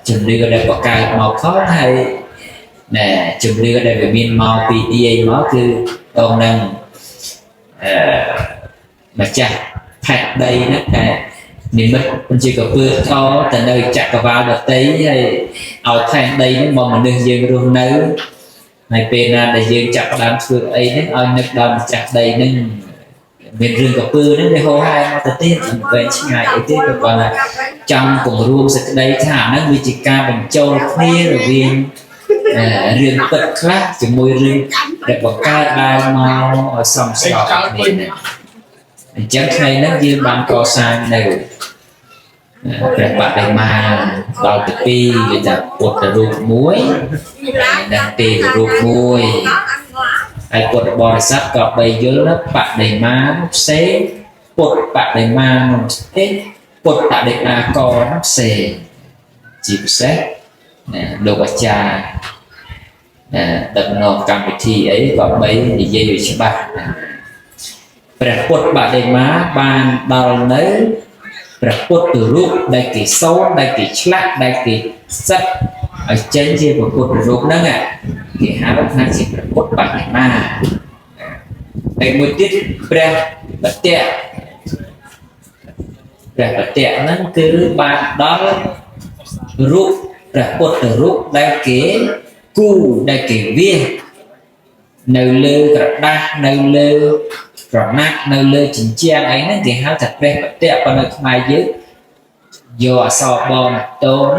S1: ជំនឿដែលបង្កើតមកផងហើយណែជំនឿដែលវាមានមកពីទាយមកគឺតងនឹងអឺម្ចាស់ផែនដីហ្នឹងតែនិមិត្តជាកពើថទៅនៅចក្រវាលដតីហើយឲ្យផែនដីហ្នឹងមកមនុស្សយើងរស់នៅហើយពេលណាដែលយើងចាប់ផ្ដើមធ្វើអីហ្នឹងឲ្យនឹកដល់ម្ចាស់ដីហ្នឹងមានរឿងកពើហ្នឹងវាហោហែមកទៅទៀតមិនវែងឆ្ងាយអីទេព្រោះគាត់ថាចង់ពង្រួមសេចក្តីថាហ្នឹងវាជាការបញ្ចូលគ្នារវាងរឿងពិតខ្លះជាមួយរឿងដែលបង្កើតឡើងមកឲ្យសមស្របគ្នាហ្នឹងអញ្ចឹងថ្ងៃហ្នឹងយើងបានកសាងនៅព្រះបដិមាដល់ទៅពីរគេថាពុទ្ធរូបមួយនិងទេវរូបមួយហើយពុទ្ធបរិស័ទក៏បីយល់ណាបដិមាផ្សេងពុទ្ធបដិមានោះផ្សេងពុទ្ធបដិមាកនោះផ្សេងជាពិសេសណាលោកអាចារ្យណាដឹកនាំកម្មវិធីអីក៏បីនិយាយឲ្យច្បាស់ណាព្រះពុទ្ធបដិមាបានដល់នៅព្រះពុទ្ធរូបដែលគេសូនដែលគេឆ្លាក់ដែលគេសិតឲ្យចេញជាព្រះពុទ្ធរូបហ្នឹងគេហៅថាជាព្រះពុទ្ធបដិមាហើយមួយទៀតព្រះបតិព្រះបតិហ្នឹងគឺបានដល់រូបព្រះពុទ្ធរូបដែលគេគូដែលគេវាសនៅលើក្រដាសនៅលើក្រណាត់នៅលើជញ្ជាំងអីហ្នឹងគេហៅថាព្រះបតិប៉ុន្តែខ្មែរយើងយកអក្សរបនតូន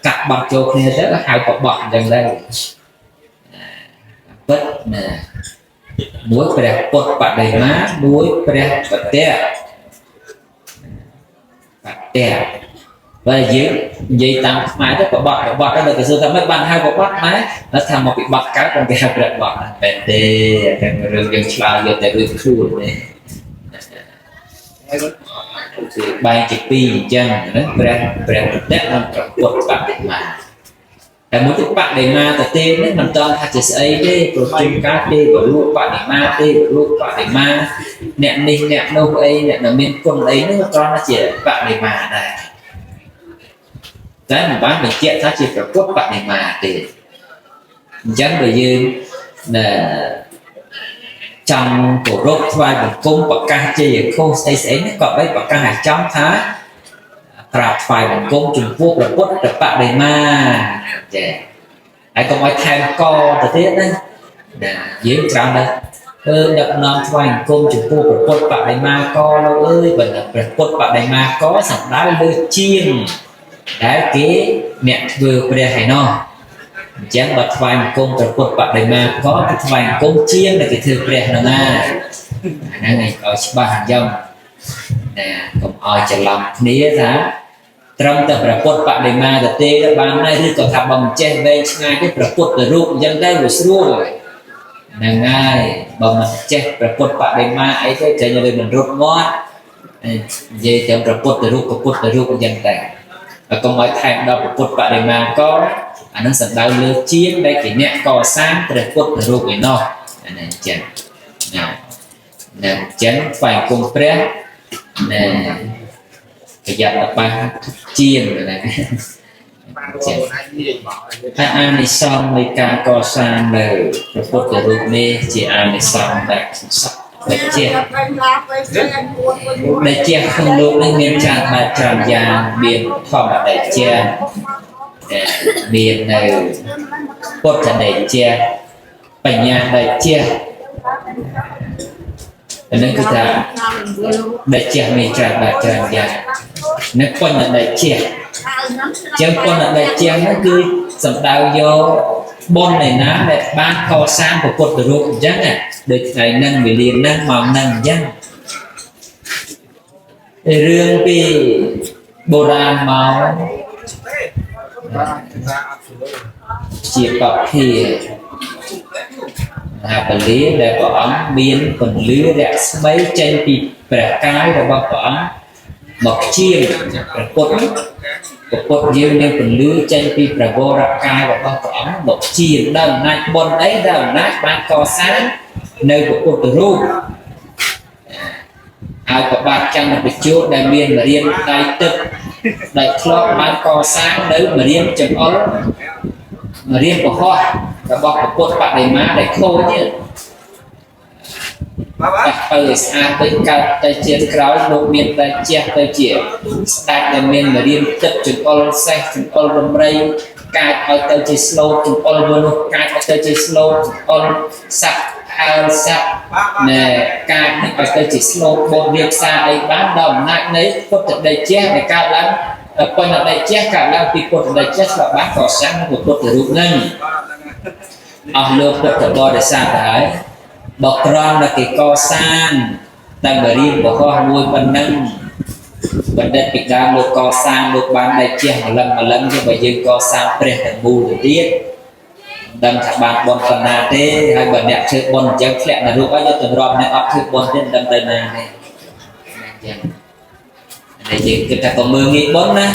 S1: កាត់បត់ចូលគ្នាទៅហៅបបោះអញ្ចឹងទៅពិតណាមួយព្រះពុទ្ធបដិមាមួយព្រះបតិបតិបើយើងនិយាយតាមខ្មែរទៅបបត់បបត់ទៅគេសួរថាមិនបានហៅបបត់ម៉ែថាមកពីបត់កើតគេហៅព្រះបត់តែទេតែរឿងយើងឆ្លើយយកតែរឿងខ្លួនទេគឺបែងជាពីរអញ្ចឹងណាព្រះព្រះបតិនិងព្រះពុទ្ធបដិមាតែមួយទៀតបដិមាទៅទេនេះមិនតន់ថាជាស្អីទេព្រោះជួនកាលទេវរូបបដិមាទេវរូបបដិមាអ្នកនេះអ្នកនោះអីអ្នកដែលមានគុណអីនោះក៏ត្រង់ថាជាបដិមាដែរតែមិនបានបញ្ជាក់ថាជាព្រះពុទ្ធបដិមាទេអញ្ចឹងបើយើងណែចង់គោរពថ្វាយបង្គំប្រកាសជ័យឃោសស្អីស្អីនេះក៏បីប្រកាសឲ្យចំថាក្រាបថ្វាយបង្គំចំពោះព្រះពុទ្ធបដិមាចាហើយកុំឲ្យថែមកទៅទៀតណាណាយើងច្រើនណាស់អឺដឹកនាំថ្វាយបង្គំចំពោះព្រះពុទ្ធបដិមាកលោកអើយបើព្រះពុទ្ធបដិមាកសំដៅលើជាងដែលគេអ្នកធ្វើព្រះឯណោះអញ្ចឹងបើថ្វាយបង្គំព្រះពុទ្ធបដិមាកគឺថ្វាយបង្គំជាងដែលគេធ្វើព្រះហ្នឹងណាហ្នឹងឯងឲ្យច្បាស់អញ្ចឹងណាកុំឲ្យច្រឡំគ្នាថាត្រឹមតែព្រះពុទ្ធបដិមាទៅទេបានហើយឬក៏ថាបើមិនចេះវែងឆ្ងាយទេព្រះពុទ្ធរូបអញ្ចឹងទៅវាស្រួលហ្នឹងហើយបើមិនចេះព្រះពុទ្ធបដិមាអីទេចេញទៅមិនរត់មាត់និយាយតែព្រះពុទ្ធរូបព្រះពុទ្ធរូបអញ្ចឹងតែកុំឲ្យថែមដល់ព្រះពុទ្ធបដិមាកអានឹងសំដៅលើជាងដែលគេអ្នកកសាងព្រះពុទ្ធរូបឯណោះអានេះអញ្ចឹងណាណាអញ្ចឹងថ្វាយគុំព្រះណែប្រយ័ត្នតបាជាងណាចឹងហើយអានិសង្សនៃការកសាងនៅព្រះពុទ្ធរូបនេះជាអានិសង្សដែលសក្តិជាដែលជាក្នុងលោកនេះមានច្រើនបែបច្រើនយ៉ាងមានធម្មតេជាមាននៅពុទ្ធតេជាបញ្ញាតេជាអានេះគឺថាដែលជាមានច្រើនបែបច្រើនយ៉ាងនៅបញ្ញតេជាចឹងបញ្ញតេជាហ្នឹងគឺសំដៅយកបុណ្យឯណាដែលបានកសាងព្រះពុទ្ធរូបអញ្ចឹងដូចថ្ងៃហ្នឹងវេលាហ្នឹងម៉ោងហ្នឹងអញ្ចឹងរឿងពីបុរាណមកជាពភា មហាពលាដែលព្រះអង្គមានពន្លឺរស្មីចេញពីព្រះកាយរបស់ព្រះអង្គមកជាព្រះពុទ្ធព្រះពុទ្ធយើងមានពន្លឺចេញពីព្រះវរកាយរបស់ព្រះអង្គមកជាដល់អំណាចបុណ្យអីដល់អំណាចបានកសាងនៅព្រះពុទ្ធរូបហើយប្របាទចន្ទពជោដែលមានមរៀនដៃទឹកដែលធ្លាប់បានកសាងនៅមរៀនចង្អុលមរៀនពហោះរបស់ព្រះពុទ្ធបដិមាដែលខូចនេះបាក់ទៅស្អាតទៅកើតទៅជាក្រោយលោកមានតែជះទៅជាស្ដេចដែលមានមរៀនទឹកចង្អុលសេះចង្អុលរំរៃកាចឲ្យទៅជាស្លូតចង្អុលមនុស្សកាចឲ្យទៅជាស្លូតចង្អុលសត្វអើសត្វណែកាចនេះឲ្យទៅជាស្លូតបនរៀបសារអីបានដល់អំណាចនៃពុទ្ធដីជះដែលកើតឡើងប៉ុន្តែដីជះកើតឡើងពីពុទ្ធដីជះស្លាប់បានកសាងពុទ្ធរូបនឹងអស់លោកពុទ្ធបរិស័ទហើយបើក្រំដល់គេកសាងតែបរិបហោះមួយប៉ុណ្ណឹងបណ្ឌិតពីដើមលោកកសាងលោកបានได้ជះម្លឹងម្លឹងchứបើយើងកសាងព្រះទាំងមូលទៅទៀតដឹងថាបានបុណ្យប៉ុណ្ណាទេហើយបើអ្នកធ្វើបុណ្យអញ្ចឹងធ្លាក់នរកហើយយកទម្រាំអ្នកអត់ធ្វើបុណ្យទេមិនដឹងទៅណាទេអញ្ចឹងតែយើងគិតថាក៏មើលងាយបុណ្យណា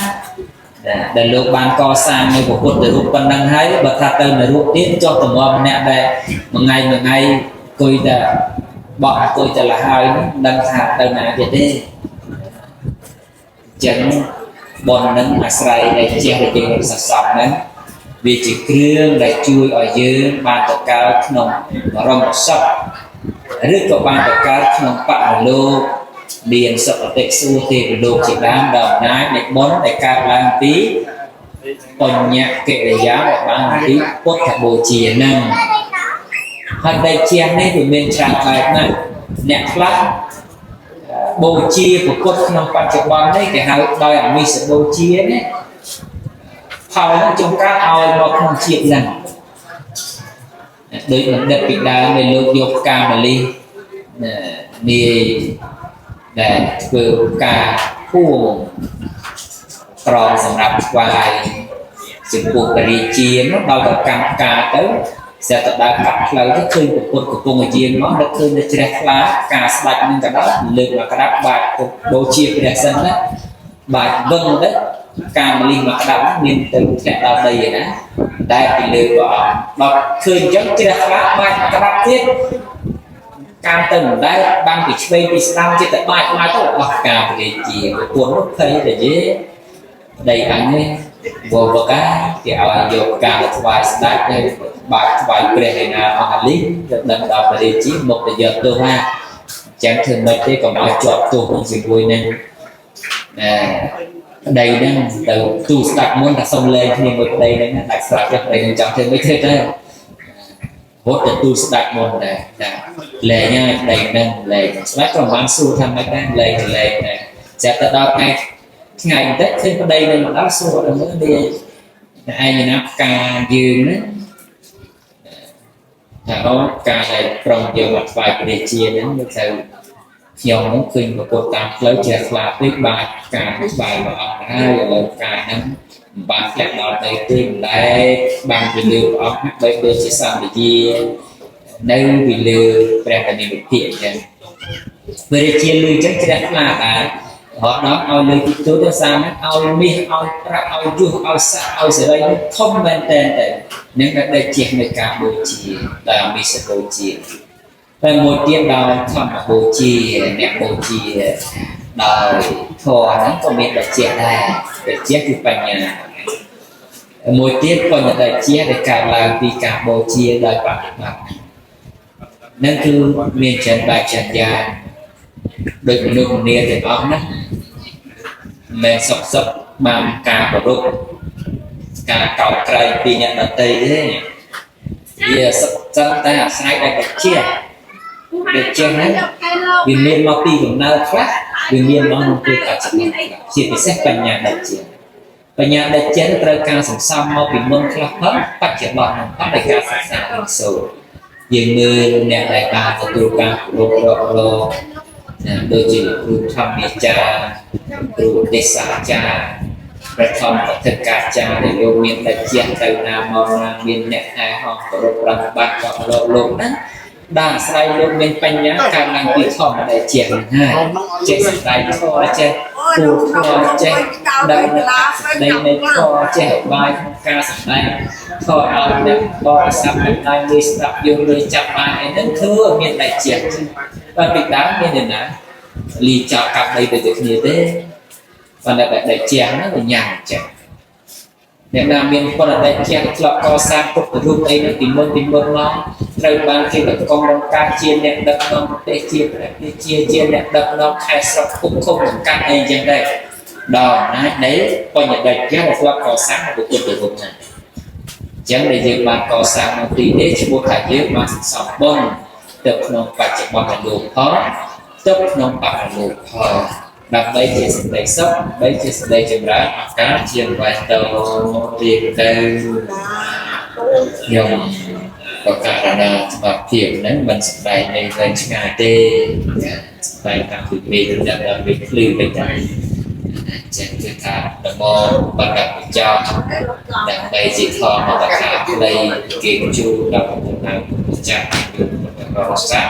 S1: ដែលលោកបានកសាងនៅពុទ្ធរូបប៉ុណ្ណឹងហើយបើថាទៅនរកទៀតចុះទម្រាំអ្នកដែលមួយថ្ងៃមួយថ្ងៃអង្គុយតែបក់អង្គុយតែលហើយនោះដឹងថាទៅណាទៀតទេអញ្ចឹងបុណ្យនឹងអាស្រ័យដែលជះដែលយើងសន្សំហ្នឹងវាជាគ្រឿងដែលជួយឲ្យយើងបានទៅកើតក្នុងបរមសុខឬក៏បានទៅកើតក្នុងបរលោកមានសុគតិសួគ៌ទេវលោកជាដើមដល់អំណាចនៃបុណ្យដែលកើតឡើងពីបញ្ញកិរិយាដែលបានពីពុទ្ធបូជាហ្នឹងហើយដែលជានេះវាមានច្រើនបែបណាស់អ្នកខ្លះបូជាពុទ្ធក្នុងបច្ចុប្បន្ននេះគេហៅដោយអមិសបូជានេះផលហ្នឹងជួនកាលឲ្យមកក្នុងជាតិហ្នឹងដូចបណ្ឌិតពីដើមដែលលោកយកផ្កាម្លិះនាយដែលធ្វើការភួងក្រងសម្រាប់ថ្វាយចំពោះព្រះរាជានោះដល់ទៅកម្មការទៅស្រាប់តែដើរកាត់ផ្លូវទៅឃើញពុទ្ធកំពុងយាងមកនឹកឃើញនៅជ្រះថ្លាការស្ដាច់នឹងក៏ដោយលើកមកក្តាប់បាច់បូជាព្រះសិនណាបាច់វឹងទៅការម្លិះមកក្តាប់មានទៅធ្លាក់ដល់ដីឯណាតែពីលើព្រះអង្គដល់ឃើញអញ្ចឹងជ្រះថ្លាបាច់មកក្តាប់ទៀតតាមទៅមិនដែលបាំងពីឆ្វេងពីស្ដាំចិត្តតែបាច់មកទៅអស់ការព្រះរាជាប្រពន្ធនោះភ័យតែយេប្តីអញនេះវវកាគេឲ្យយកការទៅថ្វាយស្ដេចទៅបាច់ថ្វាយព្រះឯណាអស់លីទៅដឹងដល់ព្រះរាជាមកទៅយកទោសណាអញ្ចឹងធ្វើម៉េចទេកុំឲ្យជាប់ទោសជាមួយនឹងប្តីហ្នឹងទៅទូស្ដេចមុនថាសុំលែងគ្នាមួយប្តីហ្នឹងដាច់ស្រេចប្តីហ្នឹងចង់ធ្វើម៉េចធ្វើទៅរត់ទៅទូស្ដេចមុនដែរចាលែងហើយប្តីហ្នឹងលែងស្ដេចក៏បានសួរថាម៉េចដែរលែងទៅលែងដែរចាប់ទៅដល់ថ្ងៃថ្ងៃបន្តិចឃើញប្តីនឹងមកដល់សួរដល់មើលនេះឯងណាផ្កាយើងហ្នឹងថាអូការដែលប្រុងយើងមកថ្វាយព្រះរាជាហ្នឹងលោកទៅខ្ញុំហ្នឹងឃើញប្រពុតតាមផ្លូវជ្រះថ្លាពេកបាទការថ្វាយមកអស់ហើយឥឡូវការហ្នឹងមិនបានធ្លាក់ដល់ដីទេមិនដែលបានពីលើព្រះអង្គបីដូចជាសម្បយានៅពីលើព្រះបនិវិភាអញ្ចឹងព្រះរាជាលឺអញ្ចឹងជ្រះថ្លាដែររហូតដល់ឲ្យលើទីទូទៅសាមឲ្យមាសឲ្យប្រាក់ឲ្យយុសឲ្យស័ក្តិឲ្យសេរីនេះធំមែនតើទៅនឹងដែលជះនៃការបូជាដោយអមិសបូជាតែមួយទៀតដោយធម្មបូជាអ្នកបូជាដោយធម៌ហ្នឹងក៏មានដែលជះដែរដែលជះគឺបញ្ញាមួយទៀតបញ្ញដែលជះដែលកើតឡើងពីការបូជាដោយបប្រតិបត្តិនឹងគឺមានច្រើនបែបច្រើនយ៉ាងដោយមនុស្សម្នាទាំងអស់ណាមិនសុខសុខបានការប្រពការកោតក្រែងពីអ្នកដទៃទេវាសុខសិនតែអាស្រ័យដែលជាដែលជាហ្នឹងវាមានមកពីកំណើតខ្លះវាមានមកក្នុងពេលបច្ចុប្បន្នជាពិសេសបញ្ញាដែលជាបញ្ញាដែលជាត្រូវការសន្សំមកពីមុនខ្លះផងបច្ចុប្បន្នហ្នឹងផងដោយការសិក្សារៀនសូត្រយើងមើលអ្នកដែលបានទទួលការគោរពរករដូចជាគ្រូធម្មចារ្យគ្រូទេសាចារ្យព្រះធម្មកថាកាចារ្យដែលលោកមានតែជះទៅណាមកណាមានអ្នកហែហោះគោរពប្រតិបត្តិដល់លោកលោកហ្នឹង ដល់អាស្រ័យលោកមានបញ្ញាកើតឡើងពីធម្មដែលជាហ្នឹងហើយចេះសម្ដែងធម៌ចេះពូធម៌ចេះដឹងនៅអត្ថន័យនៃធម៌ចេះឧបាយក្នុងការសម្ដែងធម៌ឲ្យអ្នកបរិស័ទទាំងឡាយងាយស្ដាប់យល់ងាយចាប់បានអីហ្នឹងធ្វើឲ្យមានដែលជាបើពីដើមមានអ្នកណាលីចោលកាប់ដីទៅទៅគ្នាទេប៉ុន្តែដែលជាហ្នឹងវាញ៉ាំចេះអ្នកណាមានពលអតិជាធ្លាប់កសាងពុទ្ធរូបអីនៅពីមុនពីមុនមកត្រូវបានគេតកងរងការជាអ្នកដឹកនាំប្រទេសជាព្រះរាជាជាអ្នកដឹកនាំខេត្តស្រុកភូមិឃុំសង្កាត់អីចឹងដែរដល់អំណាចនៃបញ្ញតិជាធ្លាប់កសាងពុទ្ធរូបហ្នឹងចឹងដែលយើងបានកសាងនៅទីនេះឈ្មោះថាយើងបានសន្សំបុណ្យទៅក្នុងបច្ចុប្បន្នលោកផងទៅក្នុងបរលោកផងដើម្បីជាសេចក្តីសុខដើម្បីជាសេចក្តីចម្រើនឱកាសជាវ៉ៃតរៀងទៅខ្ញុំបករណាស្មារភាពហ្នឹងមិនសំដែងในវែងឆ្ងាយទេសំដែងតាមពីមេដល់ដល់វាភ្លឺទៅតែចឹងគឺថានមោបកបចោដើម្បីជាធម៌បកាក្តីគេជួដល់ដំណើរម្ចាស់គឺបរិស័ទ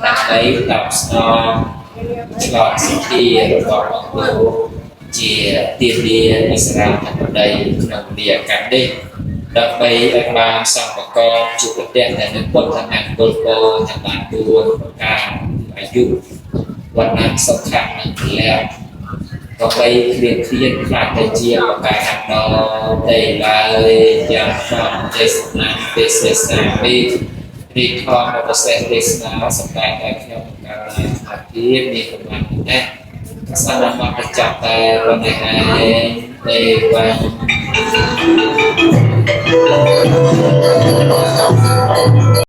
S1: ដើម្បីតបស្នងឆ្លងសទ្ធារបស់អង្គលោកជាទានានិស្រាធិបតីក្នុងនីយកម្មនេះដើម្បីឲ្យបានសម្បកជួបប្រទះតែនៅពុទ្ធមង្គលពោទាំងបាន4ប្រការអាយុវណ្ណៈសុខៈនិងពលៈក៏បីគ្លៀងគ្លៀនខ្លាចទៅជាប្រការដល់ទេឡើយយ៉ាងសំទេសនាទេសសាមិរីខមប្រសេសទេសនាសម្ដែងឲ្យខ្ញុំកើតឡើងអភិមានកម្លាំងនេះសន្មតប្រចាំតែប៉ុណ្ណេះឯងទេវ៉ា។